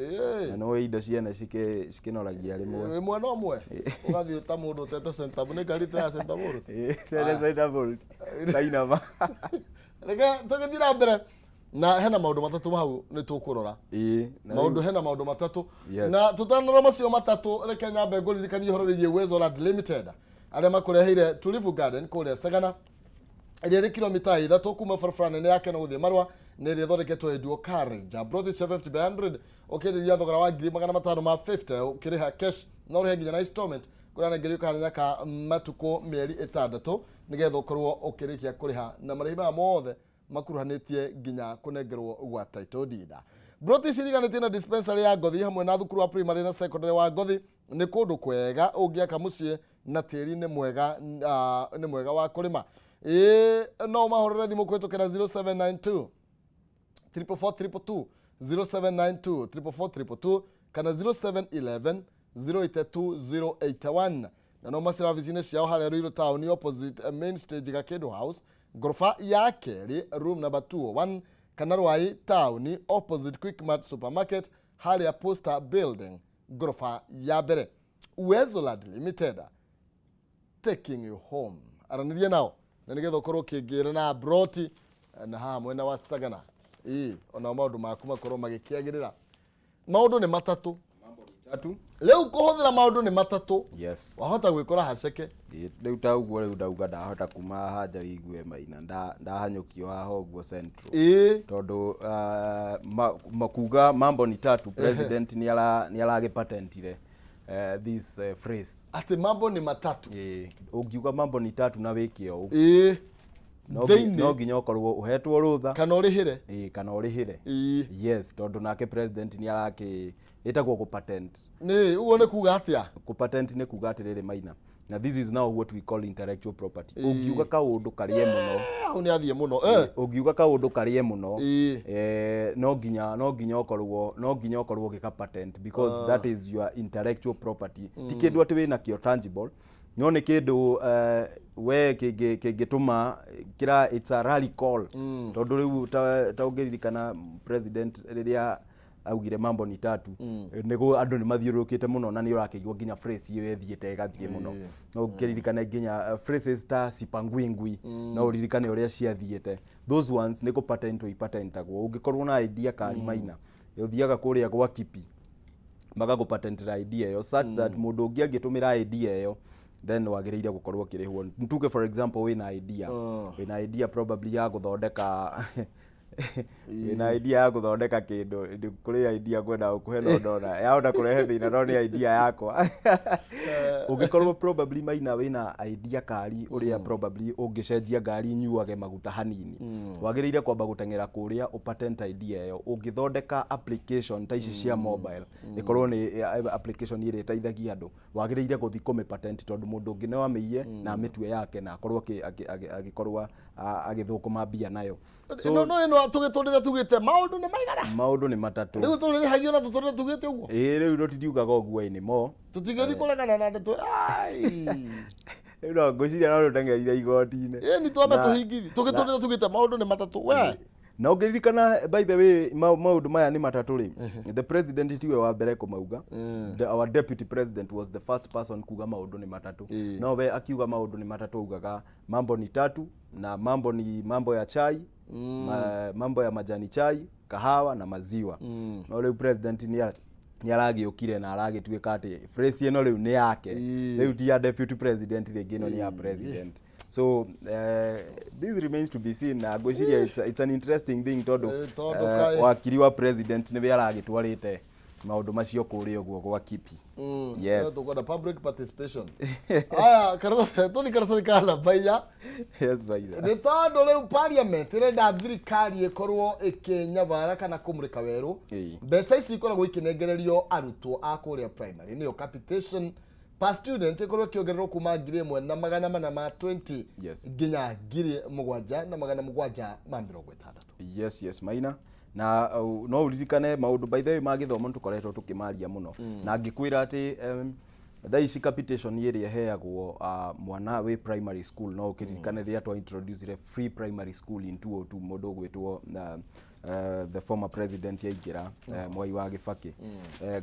S3: Na no indo ciene cikĩnoragia rĩmwe.
S2: Rĩmwe no mwe ũgathiĩ ta mũndũ ũtete center nĩ ngari ta ya center bolt.
S3: Ĩ, tene center bolt kainama.
S2: Reke tũgĩthiĩ na mbere, na hena maũndũ matatũ hau nĩ tũkũrora.
S3: Ĩ, na
S2: Maũndũ, hena maũndũ matatũ.
S3: Yes.
S2: Na tũtanarora macio matatũ, reke nyambe ngũririkanie ũhoro wĩgiĩ Uwezo Land Limited, arĩa makũreheire Tulivu Garden kũrĩa Sagana, ĩrĩa ĩrĩ kilomita 3 kuma barabara nene ya Keno gũthiĩ Marua, nĩ ĩrĩa ĩthondeketwo ĩnduo carriage plot cia 50 by 100, ũkĩenderia thogora wa 550,000 ũkĩrĩha cash. No ũrĩhe nginya na installment, kũrĩa anengerio kanya ka matukũ mĩeri 6 nĩgetha ũkorwo ũkĩrĩkia kũrĩha na marĩhi maya mothe. Makuruhanĩtie nginya kũnengerwo gwa title deed. Broti ciriganĩtie na dispensary ya Ngothi hamwe na thukuru wa primary na secondary wa Ngothi. Nĩ kũndũ kwega ũngĩaka mũciĩ na tĩri nĩ mwega, nĩ mwega wa kũrĩma. Ĩĩ, no ũmahũrĩre thimũ kũhĩtũkĩra 0792 444 222, 0792 444 222 kana 0711 082 081, na no macira wabici-inĩ ciao harĩa Ruiru Town, opposite main stage, Gakĩndũ House, ngoroba ya kerĩ, room number 201, kana Rwai Town, opposite Quickmart Supermarket, harĩa Posta Building, ngoroba ya mbere. Uwezo Land Limited, taking you home. Aranĩria nao na nĩgetha ũkorwo ũkĩngĩra na broti na haha mwena wa Sagana, ĩĩ, onao maũndũ maku makorwo magĩkĩagĩrĩra. Maũndũ nĩ matatũ.
S3: Mambo ni tatu.
S2: Rĩu kũhũthĩra maũndũ nĩ matatũ, wahota gwĩkora haceke.
S3: Ĩ, rĩu ta ũguo rĩu ndauga ndahota kuma haha nja wigue maina ndahanyũkio haha ũguo Central, tondũ kuga mambo ni tatu, president nĩ aragĩpatentire this phrase.
S2: Atĩ mambo ni matatu.
S3: Ĩ, ũngiuga mambo ni tatu na wĩke ũũ,
S2: thĩinĩ
S3: no nginya ũkorwo ũhetwo rũtha
S2: kana ũrĩhĩre.
S3: Ĩ, kana ũrĩhĩre. Yes, tondũ nake president nĩ arakĩ ĩtagwo gũpatent.
S2: Nĩ ũguo nĩ kuga atĩa?
S3: Kũpatent nĩ kuga atĩrĩrĩ maina, na this is now what we call intellectual property. Ũngiuga kaũndũ karĩe mũno,
S2: hau nĩ athiĩ mũno.
S3: Ũngiuga kaũndũ karĩe mũno, no nginya ũkorwo ũgĩka patent because that is your intellectual property. Ti kĩndũ atĩ wĩnakĩo tangible, no nĩ kĩndũ we kĩngĩtũma kĩra, it's a rally call. Tondũ rĩu ta ũngĩririkana president rĩrĩa augire mambo ni tatu, nĩguo andũ nĩ mathiũrũrũkĩte mũno na nĩ ũrakĩigua nginya phrase ĩyo ĩthiĩte ĩgathiĩ mũno. No ũkĩririkane nginya phrases ta sipangwingwi, no ũririkane ũrĩa ciathiĩte. Those ones nĩ kũpatentwo ipatentagwo. Ũngĩkorwo na idea kari maina, ũthiaga kũrĩa gwa KIPI, magagũpatentera idea ĩyo such that mũndũ ũngĩ angĩtũmĩra idea ĩyo, then wagĩrĩire gũkorwo ũkĩrĩhwo. Tuge for example wĩna idea probably ya gũthondeka, wĩna idea ya gũthondeka kĩndũ. Kũrĩ idea ngwenda gũkũhe no ndona yahota kũrehe thĩna, no nĩ idea yakwa. Ũngĩkorwo probably maina wĩna idea kari ũrĩa probably ũngĩcenjia ngari inyuage maguta hanini, wagĩrĩire kwamba gũteng'era kũrĩa ũpatent idea ĩyo. Ũngĩthondeka application ta ici cia mobile, ĩkorwo nĩ application ĩrĩa ĩteithagia andũ, wagĩrĩire gũthiĩ kũmĩ patent tondũ mũndũ ũngĩ no amĩiye na amĩtue yake na akorwo agĩkorwo agĩthũkũma mbia nayo.
S2: So, no ĩno tũgĩtũrĩre tugĩte maũndũ nĩ maigana?
S3: Maũndũ nĩ matatũ.
S2: Rĩu tũrĩrĩhagio na tũtũrĩre tugĩte ũguo?
S3: Ĩĩ, rĩu tũtiriugaga ũguo anymore.
S2: Tũtingĩthiĩ kũregana na ndeto. Ai.
S3: Rĩu no ngwĩciria no tũteng'erire igoti-inĩ.
S2: Ĩĩ, ni twambe tũhingithi tũgĩtũrĩre tugĩte maũndũ nĩ matatũ we.
S3: Na ũngĩririkana, by the way, maũndũ maya nĩ matatũ rĩ, the president tiwe wa mbere kũmauga. Our deputy president was the first person kuga maũndũ nĩ matatũ. No we akiuga maũndũ nĩ matatũ, augaga mambo ni tatu, na mambo ni mambo ya chai, mambo ya majani chai, kahawa na maziwa. No rĩu president nĩ aragĩũkire na aragĩtuĩka atĩ phrase ĩno rĩu nĩ yake. Rĩu ti ya deputy president rĩngĩ, ĩno nĩ ya president. So this remains to be seen, na ngwĩciria it's an interesting thing tondũ
S2: Tondũ
S3: wakiri wa president nĩwe aragĩtwarĩte maũndũ macio kũrĩa ũguo gwa KIPI. Yes.
S2: No tũkwenda public participation. Aya, tũthi karatathi ka namba 4.
S3: Yes, baitha.
S2: Nĩ tondũ rĩu parliament ĩrenda thirikari ĩkorwo ĩkĩnyabara kana kũmũrĩka werũ mbeca ici ikoragwo ikĩnengererio arutwo a kũrĩa primary, nĩyo capitation per student, ĩkorwo ĩkĩongererwo kuma 1420 nginya 7760.
S3: Yes, maina, na no ũririkane maũndũ, by the way, ma gĩthomo nĩ tũkoretwo tũkĩmaria mũno, na ngĩkwĩra atĩ thaa ici capitation ĩrĩa ĩheagwo mwana wĩ primary school, no ũkĩririkane rĩrĩa twa introduced free primary school in 202, mũndũ ũgwĩtwo the former president aingĩra, Mwai wa Gĩbakĩ,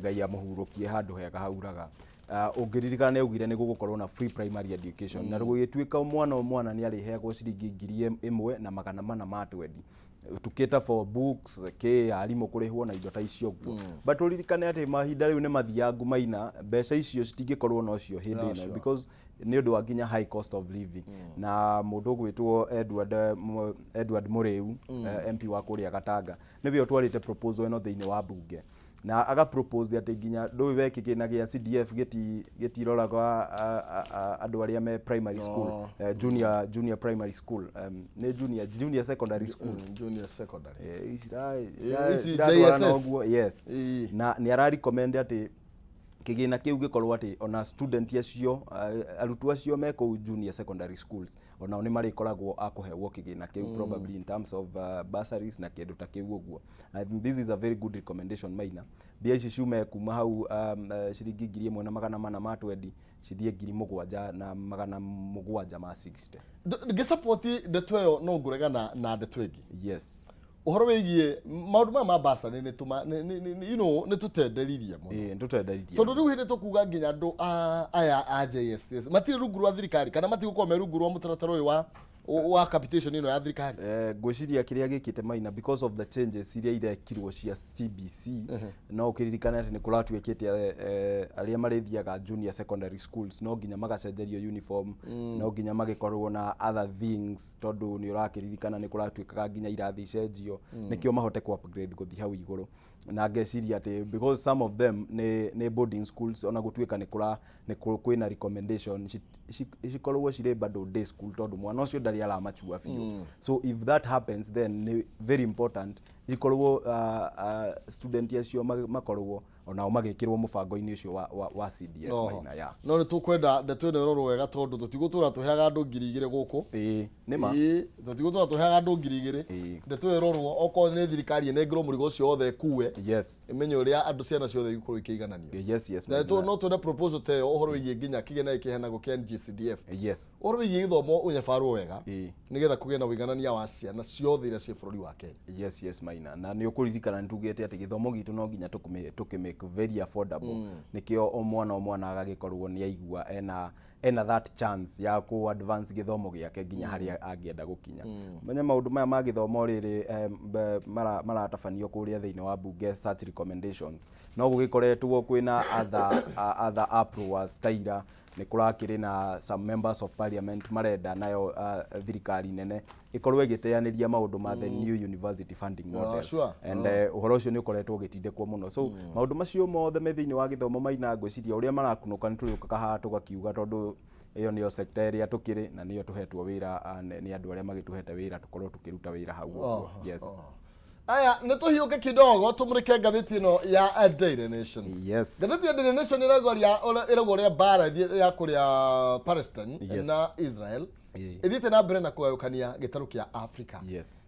S3: Ngai amũhurũkie handũ hega hauraga, ũngĩririkana nĩ augire nĩ gũgũkorwo na free primary education, na gũgĩtuĩka mwana o mwana nĩ arĩheagwo ciringi 1420 to cater for books, k arimũ kũrĩhwo na indo ta icio ũguo. But ũririkane atĩ mahinda rĩu nĩ mathiangu maina, mbeca icio citingĩkorwo nocio hĩndĩ ĩno because nĩ ũndũ wa nginya high cost of living. Na mũndũ ũgwĩtwo Edward, Edward Mũrĩu, MP wa kũrĩa Gatanga, nĩwe ũtwarĩte proposal ĩno thĩinĩ wa bunge. Na aga propose atĩ nginya ndũĩ we kĩgĩna gĩa CDF gĩtiroraga andũ arĩa me primary school, junior primary school, nĩ junior secondary schools.
S2: Junior secondary.
S3: Ici
S2: Ici
S3: ciratwarana
S2: JSS.
S3: ũguo, yes. Na nĩ ara recommend atĩ kĩgĩna kĩu gĩkorwo atĩ ona student acio, arutwo acio me kũu junior secondary schools, onao nĩ marĩkoragwo a kũheagwo kĩgĩna kĩu, probably in terms of bursaries na kĩndũ ta kĩu ũguo. I think this is a very good recommendation, Maina. Mbia ici ciume kuma hau ciringi 1420 cithiĩ 7760.
S2: Ngĩsupport ndeto ĩyo, no ngũregana na ndeto ĩngĩ. Ũhoro wĩgiĩ maũndũ maya ma bursary nĩ tũma nĩ tũtenderirie mũno.
S3: Ĩĩ, nĩtũtenderirie.
S2: Tondũ rĩu hĩndĩ tũkuga nginya andũ aya a JSS matirĩ rungu rwa thirikari kana matigũkorwo me rungu rwa mũtaratara ũyũ wa capitation ĩno ya thirikari.
S3: Ngwĩciria kĩrĩa gĩkĩte, Maina, because of the changes iria irekirwo cia CBC, no ũkĩririkane atĩ nĩ kũratuĩkĩte arĩa marĩthiaga junior secondary schools no nginya magacenjerio uniform, no nginya magĩkorwo na other things, tondũ nĩ ũrakĩririkana nĩ kũratuĩkaga nginya irathi icenjio nĩkĩo mahote ku upgrade gũthiĩ hau igũrũ. Na ngeciria atĩ because some of them nĩ boarding schools, ona gũtuĩka nĩ kũra nĩ kwĩna recommendation cikorwo cirĩ bado day school, tondũ mwana ũcio ndarĩ aramachua biũ. So if that happens, then nĩ very important ikorwo student acio makorwo onao magĩkĩrwo mũbango-inĩ ũcio wa CDF. Maina ya
S2: No nĩ tũkwenda ndeto ĩno ĩrorwo wega, tondũ tũtigũtũra tũheaga andũ 2000 gũkũ.
S3: Ĩĩ, nĩma.
S2: Ĩĩ, tũtigũtũra tũheaga andũ 2000. Ndeto ĩyo ĩrorwo, okorwo nĩ thirikari ĩnengerwo mũrigo ũcio wothe ĩkue, ĩmenye ũrĩa andũ ciana ciothe igũkorwo ikĩigananio. Na no twende proposal ta ĩyo, ũhoro wĩgiĩ nginya kĩgĩna gĩkĩ kĩheanagwo kĩa NGCDF, ũhoro wĩgiĩ gĩthomo ũnyabarwo wega, nĩgetha kũgĩe na ũiganania wa ciana ciothe iria ciĩ bũrũri wa Kenya.
S3: Yes, Maina, na nĩ ũkũririkana nĩ tugĩte atĩ gĩthomo gitũ no nginya tũkĩ make very affordable, nĩkĩo o mwana agagĩkorwo nĩ aigua ena that chance ya ku advance gĩthomo gĩake nginya harĩa angĩenda gũkinya. Menye maũndũ maya ma gĩthomo rĩrĩ maratabanio kũrĩa thĩinĩ wa bunge, such recommendations, no gũgĩkoretwo kwĩna other uproars. Taira nĩ kũrakĩrĩ na some members of parliament marenda nayo thirikari nene ĩkorwo ĩgĩteanĩria maũndũ ma the new university funding model. And ũhoro ũcio nĩ ũkoretwo ũgĩtindĩkwo mũno. So maũndũ macio mothe me thĩinĩ wa gĩthomo, Maina, ngwĩciria ũrĩa marakunũka nĩ tũrĩũkaga haha tũgakiuga, tondũ ĩyo nĩyo sector ĩrĩa tũkĩrĩ na nĩyo tũhetwo wĩra nĩ andũ arĩa magĩtũhete wĩra tũkorwo tũkĩruta wĩra hau ũguo. Yes.
S2: Aya, nĩ tũhiũke kidogo tũmũrĩke ngathĩti ĩno ya Daily Nation. Ngathĩti ya Daily Nation ĩrauga ũrĩa mbara ya kũrĩa Palestine na Israel ĩthiĩte na mbere na kũgayũkania gĩtarũ kĩa Africa.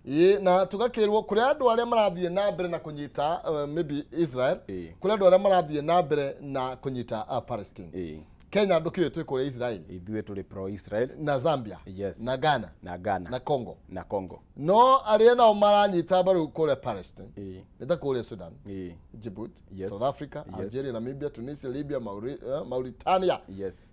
S2: Ĩĩ, na tũgakĩrwo kũrĩ andũ arĩa marathiĩ na mbere na kũnyita maybe Israel, kũrĩ andũ arĩa marathiĩ na mbere na kũnyita Palestine. Kenya ndũkĩũĩ twĩ kũrĩa Israel.
S3: Ithuĩ tũrĩ pro Israel.
S2: Na Zambia na Ghana
S3: na Ghana
S2: na Congo.
S3: Na Congo.
S2: No arĩa nao maranyita mbaru kũrĩa Palestine nĩ ta kũrĩa Sudan, Djibouti, South Africa, Algeria, Namibia, Tunisia, Libya, Mauritania.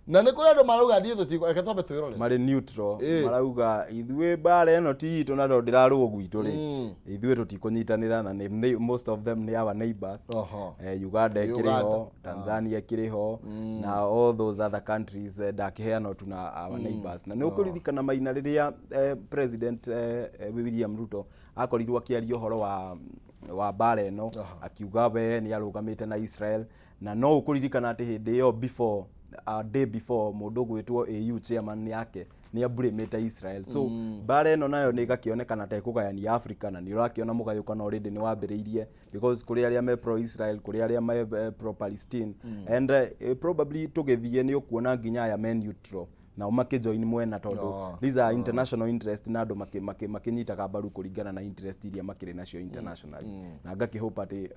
S2: Na nĩ kũrĩ andũ marauga ndiĩ tũtikũ, reke twambe twĩrore.
S3: Marĩ neutral. Marauga ithuĩ mbara ĩno ti itũ, na tondũ ndĩrarũo gwitũ rĩ, ithuĩ tũtikũnyitanĩra. Na most of them nĩ our neighbors. Uganda ĩkĩrĩ ho, Tanzania ĩkĩrĩ ho, na all those other countries ndakĩheana tu na our neighbors. Na nĩ ũkũririkana, Maina, rĩrĩa President William Ruto akorirwo akĩaria ũhoro wa mbara ĩno, akiuga we nĩ arũgamĩte na Israel. Na no ũkũririkana atĩ hĩndĩ ĩyo before, a day before, mũndũ ũgwĩtwo AU chairman yake nĩ ablame Israel. So mbara ĩno nayo nĩ ĩgakĩonekana ta ĩkũgayania Africa, na nĩ ũrakĩona mũgayũkano already nĩ wambĩrĩirie, because kũrĩ arĩa me pro Israel, kũrĩ arĩa me pro Palestine, and probably tũgĩthiĩ nĩ ũkuona nginya aya me neutral nao makĩjoin mwena, tondũ these are international interest, na andũ makĩnyitaga mbaru kũringana na interest iria makĩrĩ nacio internationally. Na ngakĩhope atĩ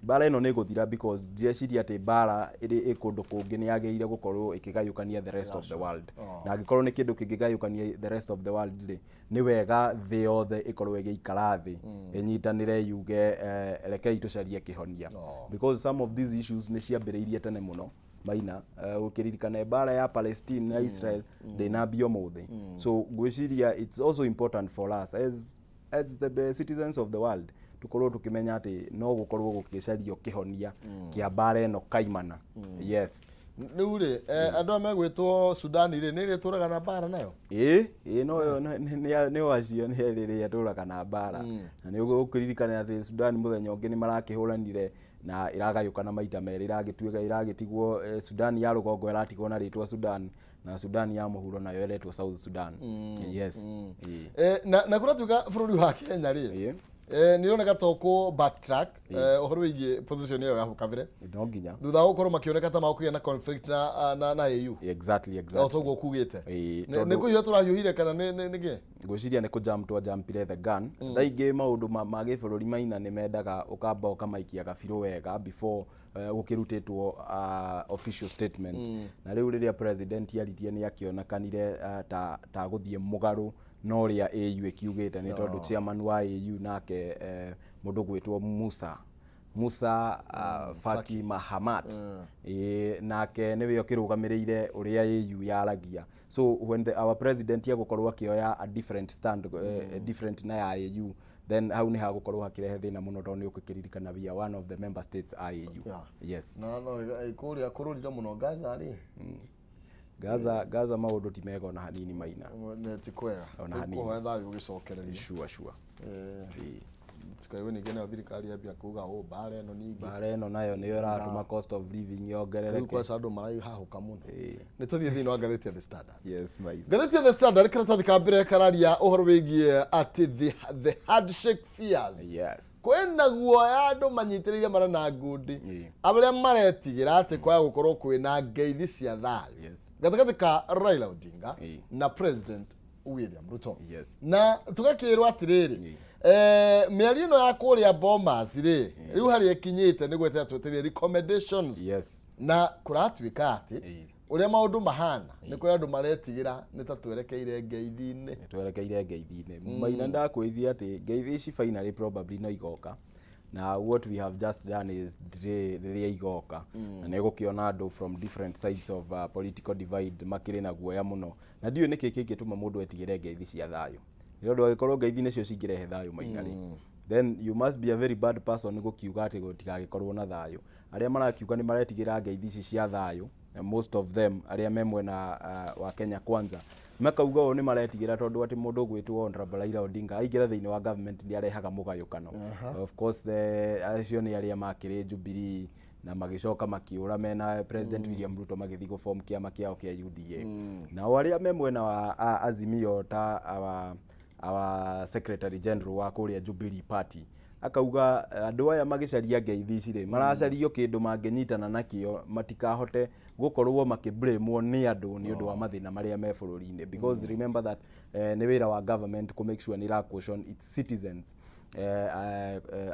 S3: mbara ĩno nĩ ĩgũthira, because ndireciria atĩ mbara ĩrĩ ĩ kũndũ kũngĩ nĩ yagĩrĩire gũkorwo ĩkĩgayũkania the rest of the world. Na angĩkorwo nĩ kĩndũ kĩngĩgayũkania the rest of the world rĩ, nĩ wega thĩ yothe ĩkorwo ĩgĩikara thĩ, ĩnyitanĩre, yuge rekei tũcarie kĩhonia, because some of these issues nĩ ciambĩrĩirie tene mũno, Maina. Ũkĩririkana mbara ya Palestine na Israel ndĩnambia ũmũthĩ. So ngwĩciria it's also important for us as the citizens of the world tukorwo tukĩmenya atĩ no gũkorwo gũgĩcario kĩhonia kĩa mbara ĩno kaimana. Yes.
S2: Rĩu rĩ, andũ aya megwĩtwo Sudani rĩ, nĩ ĩrĩa ĩtũraga na mbara nayo?
S3: Ĩĩ, no nĩ acio nĩ rĩrĩa tũraga na mbara, na nĩ ũkĩririkana atĩ Sudan mũthenya ũngĩ nĩ marakĩhũranire na ĩragayũkana maita merĩ, ĩragĩtuĩka ĩragĩtigwo, Sudan ya rũgongo ĩratigwo na rĩtwa Sudan, na Sudan ya mũhuro nayo ĩretwo South Sudan. Yes. Ĩĩ.
S2: Na kũratuĩka bũrũri wa Kenya rĩ, nĩ ĩroneka ta ũkũ backtrack ũhoro wĩgiĩ position ĩyo ya hau kabere
S3: No nginya.
S2: Thutha wa gũkorwo makĩoneka ta makũgĩa na conflict na AU.
S3: Exactly.
S2: O toguo kugĩte.
S3: Ĩĩ.
S2: Nĩ kũhiũha tũrahiũhire kana nĩ kĩ?
S3: Ngwĩciria nĩ kũjam twajampire the gun. Thaa ingĩ maũndũ ma gĩbũrũri, Maina, nĩ mendaga ũkamba ũkamaikia gabirũ wega before gũkĩrutĩtwo official statement. Na rĩu rĩrĩa president aririe, nĩ akĩonekanire ta gũthiĩ mũgarũ na ũrĩa AU ĩkiugĩte, nĩ tondũ chairman wa AU nake, mũndũ gwĩtwo Musa Faki Mahamat, ĩĩ, nake nĩwe ũkĩrũgamĩrĩire ũrĩa AU yaragia. So when our president egũkorwo akĩoya a different stand, different na ya AU, then hau nĩ hagũkorwo hakĩrehe thĩna mũno, tondũ nĩ ũgũkĩririkana we are one of the member states a AU. Yes.
S2: Na no kũrĩa kũrũrire mũno Gaza rĩ?
S3: Gaza maũndũ ti mega ona hanini, Maina.
S2: Nĩ ti kwega.
S3: Ona hanini.
S2: Tũkũhoya thayũ ũgĩcokererie.
S3: Sure. Ĩĩ.
S2: Tukaigua ningĩ nayo thirikari yambia kuga ũ mbara ĩno ningĩ.
S3: Mbara ĩno nayo nĩyo ĩratũma cost of living
S2: Rĩu
S3: yongerereke.
S2: kwaca andũ marahahũka mũno.
S3: Ĩĩ.
S2: Nĩ tũthiĩ thĩinĩ wa ngathĩti ya The Standard.
S3: Yes, Maina.
S2: Ngathĩti ya The Standard, karatathi ka mbere kararia ũhoro wĩgiĩ atĩ the handshake fears. Kwĩna guoya, andũ manyitĩrĩire mara na ngundi, arĩa maretigĩra atĩ kwaga gũkorwo kwĩna ngeithi cia thayũ gatagatĩ ka Raila Odinga na President William Ruto. Na tũgakĩrwo atĩrĩrĩ, mĩario ĩno ya kũrĩa Bomas rĩ, rĩu harĩa ĩkinyĩte nĩ gweterera twetereire recommendations. Na kũratuĩka atĩ ũrĩa maũndũ mahana, nĩ kũrĩ andũ maretigĩra nĩ ta twerekeire ngeithi-inĩ.
S3: Twerekeire ngeithi-inĩ, Maina. Ndakwĩithia atĩ ngeithi ici finally probably no igoka, na what we have just done is delay rĩrĩa igoka, na nĩ gũkĩona andũ from different sides of political divide makĩrĩ na guoya mũno, na ndiũĩ nĩkĩ kĩngĩtũma mũndũ etigĩre ngeithi cia thayũ, nĩ ũndũ angĩkorwo ngeithi nĩcio cingĩrehe thayũ, Maina rĩ, then you must be a very bad person gũkiuga atĩ gũtigagĩkorwo na thayũ. Arĩa marakiuga nĩ maretigĩra ngeithi ici cia thayũ, most of them arĩa me mwena wa Kenya Kwanza, makauga ũũ nĩ maretigĩra tondũ atĩ mũndũ ũgwĩtwo Honorable Raila Odinga aingĩra thĩinĩ wa government nĩ arehaga mũgayũkano. Of course, acio nĩ arĩa makĩrĩ Jubilee na magĩcoka makĩũra mena President William Ruto, magĩthiĩ gũform kĩama kĩao kĩa UDA. Nao arĩa me mwena wa Azimio, ta our secretary general wa kũrĩa Jubilee Party akauga andũ aya magĩcaria ngeithi ici rĩ, maracario kĩndũ mangĩnyitana nakĩo matikahote gũkorwo makĩblamwo nĩ andũ nĩ ũndũ wa mathĩna marĩa me bũrũri-inĩ, because remember that nĩ wĩra wa government kũ make sure nĩ ĩra caution its citizens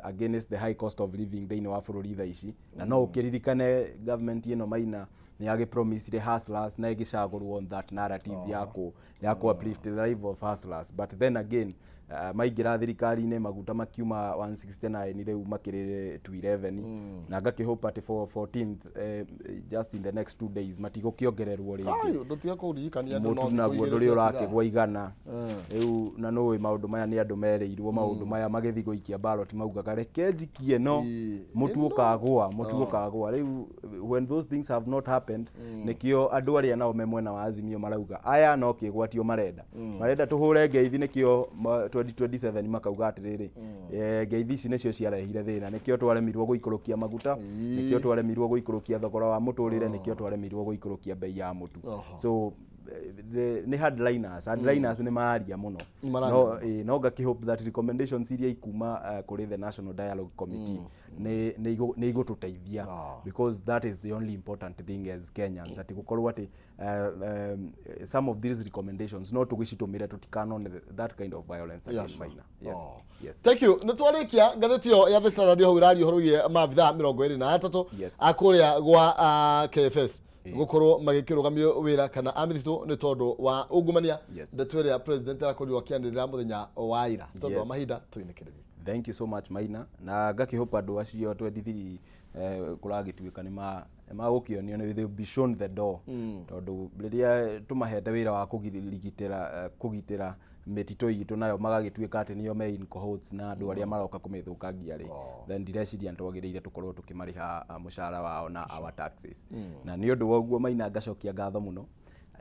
S3: against the high cost of living thĩinĩ wa bũrũri thaa ici. Na no ũkĩririkane government ĩno, Maina, nĩ yagĩpromisire hustlers na ĩgĩcagũrwo on that narrative ya kũ uplift the life of hustlers, but then again, maingĩra thirikari-inĩ, maguta makiuma 169, rĩu makĩrĩ 211, na ngakĩhope atĩ for 14th, just in the next 2 days, matigũkĩongererwo rĩngĩ.
S2: Ayo, ndũtiga kũririkania andũ no
S3: Mũtu
S2: thikũ
S3: naguo
S2: igĩrĩ
S3: ndũrĩ
S2: ciatigara.
S3: ũrakĩgwa 100 rĩu. Na nũĩ maũndũ maya nĩ andũ merĩirwo maũndũ maya magĩthiĩ gũikia ballot, maugaga reke njikie no mũtu ũkagũa, mũtu ũkagũa. Rĩu when those things have not happened, nĩkĩo andũ arĩa nao me mwena wa Azimio marauga aya no kĩgwatio marenda tũhũre ngeithi, nĩkĩo 2027 makauga atĩrĩrĩ, ngeithi ici nĩcio ciarehire thĩna, nĩkĩo twaremirwo gũikũrũkia maguta, nĩkĩo twaremirwo gũikũrũkia thogora wa mũtũrĩre, nĩkĩo twaremirwo gũikũrũkia bei ya mũtu. So nĩ hardliners nĩ maria mũno.
S2: Nĩ mararia.
S3: No ngakĩhope that recommendations iria ikuma kũrĩ the National Dialogue Committee nĩ igũtũteithia, because that is the only important thing as Kenyans, atĩ gũkorwo atĩ some of these recommendations no tũgĩcitũmĩre tũtikanone that kind of violence again. Maina, yes. Yes.
S2: Thank you. Nĩ twarĩkia ngathĩti ĩyo ya The Standard, hau ĩraria ũhoro wĩgiĩ maabithaa 23 a kũrĩa gwa KFS gũkorwo magĩkĩrũgamio wĩra kana a mĩtitũ nĩ tondũ wa ungumania. Ndeto ĩrĩa president arakorirwo akĩanĩrĩra mũthenya wa ira. Tondũ wa mahinda, tũinĩkĩrĩrie.
S3: Thank you so much, Maina, na ngakĩhopa andũ acio 23 kũragĩtuĩka nĩ magũkĩonio nĩ they will be shown the door, tondũ rĩrĩa tũmahete wĩra wa kũgitĩra Mĩtitũ itũ nayo magagĩtuĩka atĩ nĩo me in cohorts na andũ arĩa maroka kũmĩthũkangia rĩ, then ndireciria nĩ twagĩrĩire tũkorwo tũkĩmarĩha mũcara wao na our taxes. Na nĩ ũndũ wa ũguo, Maina, ngacokia ngatho mũno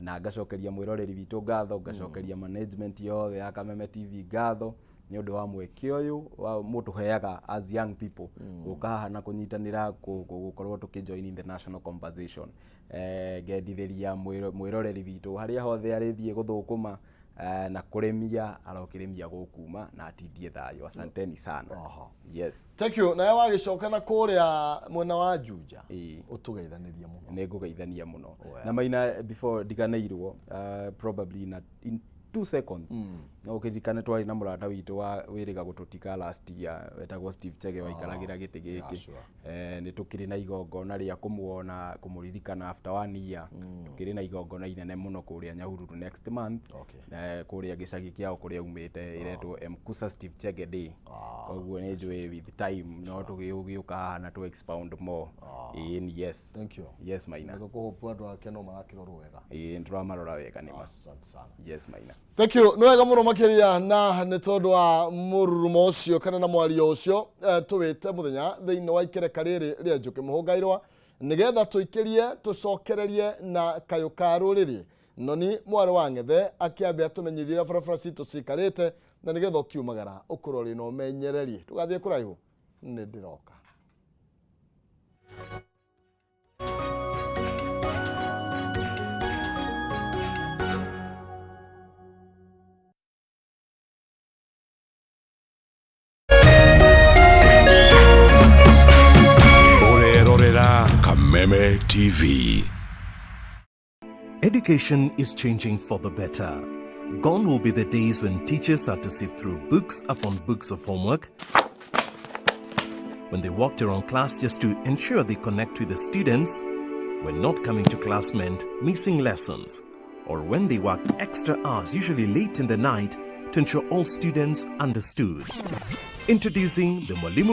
S3: na ngacokeria mwĩroreri witũ ngatho, ngacokeria management yothe ya Kameme TV ngatho nĩ ũndũ wa mweke ũyũ wa mũtũheaga as young people gũka haha na kũnyitanĩra gũkorwo tũkĩ-join in the national conversation. Ngendithĩria mwĩroreri witũ harĩa hothe arĩthiĩ gũthũkũma na kũrĩmia, arokĩrĩmia gũkuma na atindie thayũ. Asanteni sana. Yes.
S2: Thank you. Nawe wagĩcoka na kũrĩa mwena wa Juja, ũtũgeithanĩrie mũno.
S3: Nĩ ngũgeithania mũno. Na Maina, before ndiganĩirwo, probably in 2 seconds, no ũkĩririkane twarĩ na mũrata witũ wa wĩrĩga gũtũtiga last year wetagwo Steve Chege, waikaragĩra gĩtĩ gĩkĩ. Nĩ tũkĩrĩ na igongona rĩa kũmuona, kũmũririkana after one year. Tũkĩrĩ na igongona inene mũno kũrĩa Nyahururu next month, kũrĩa gĩcagi kĩao kũrĩa aumĩte, ĩretwo Mkusa Steve Chege Day. Koguo nĩ njũĩ with time no tũgĩũka haha na tũ expound more. Ĩĩ, yes.
S2: Thank you.
S3: Yes, Maina.
S2: Tũkũhope andũ ake no marakĩrorwo wega.
S3: Ĩĩ, nĩ tũramarora wega nĩma.
S2: Asante sana.
S3: Yes, Maina.
S2: Thank you. Nĩ wega mũno makĩria, na nĩ tondũ wa mũrurumo ũcio kana na mwario ũcio, tũwĩte mũthenya thĩinĩ wa ikereka rĩrĩ rĩa Njũkĩ Mũhũngairwa nĩgetha tũikĩrie tũcokererie na kayũ ka rũrĩrĩ. Noni mwarĩ wa ng'ethe akĩambia tũmenyithie ũrĩa barabara citũ cikarĩte, na nĩgetha ũkiumagara ũkorwo ũrĩ na ũmenyereri. Ndũgathiĩ kũraihu, nĩ ndĩroka.
S4: Ũrerorera Kameme TV.
S5: Education is changing for the better. Gone will be the days when teachers had to sift through books upon books of homework, when they walked around class just to ensure they connect with the students, when not coming to class meant missing lessons, or when they worked extra hours, usually late in the night, to ensure all students understood. Introducing the Mwalimu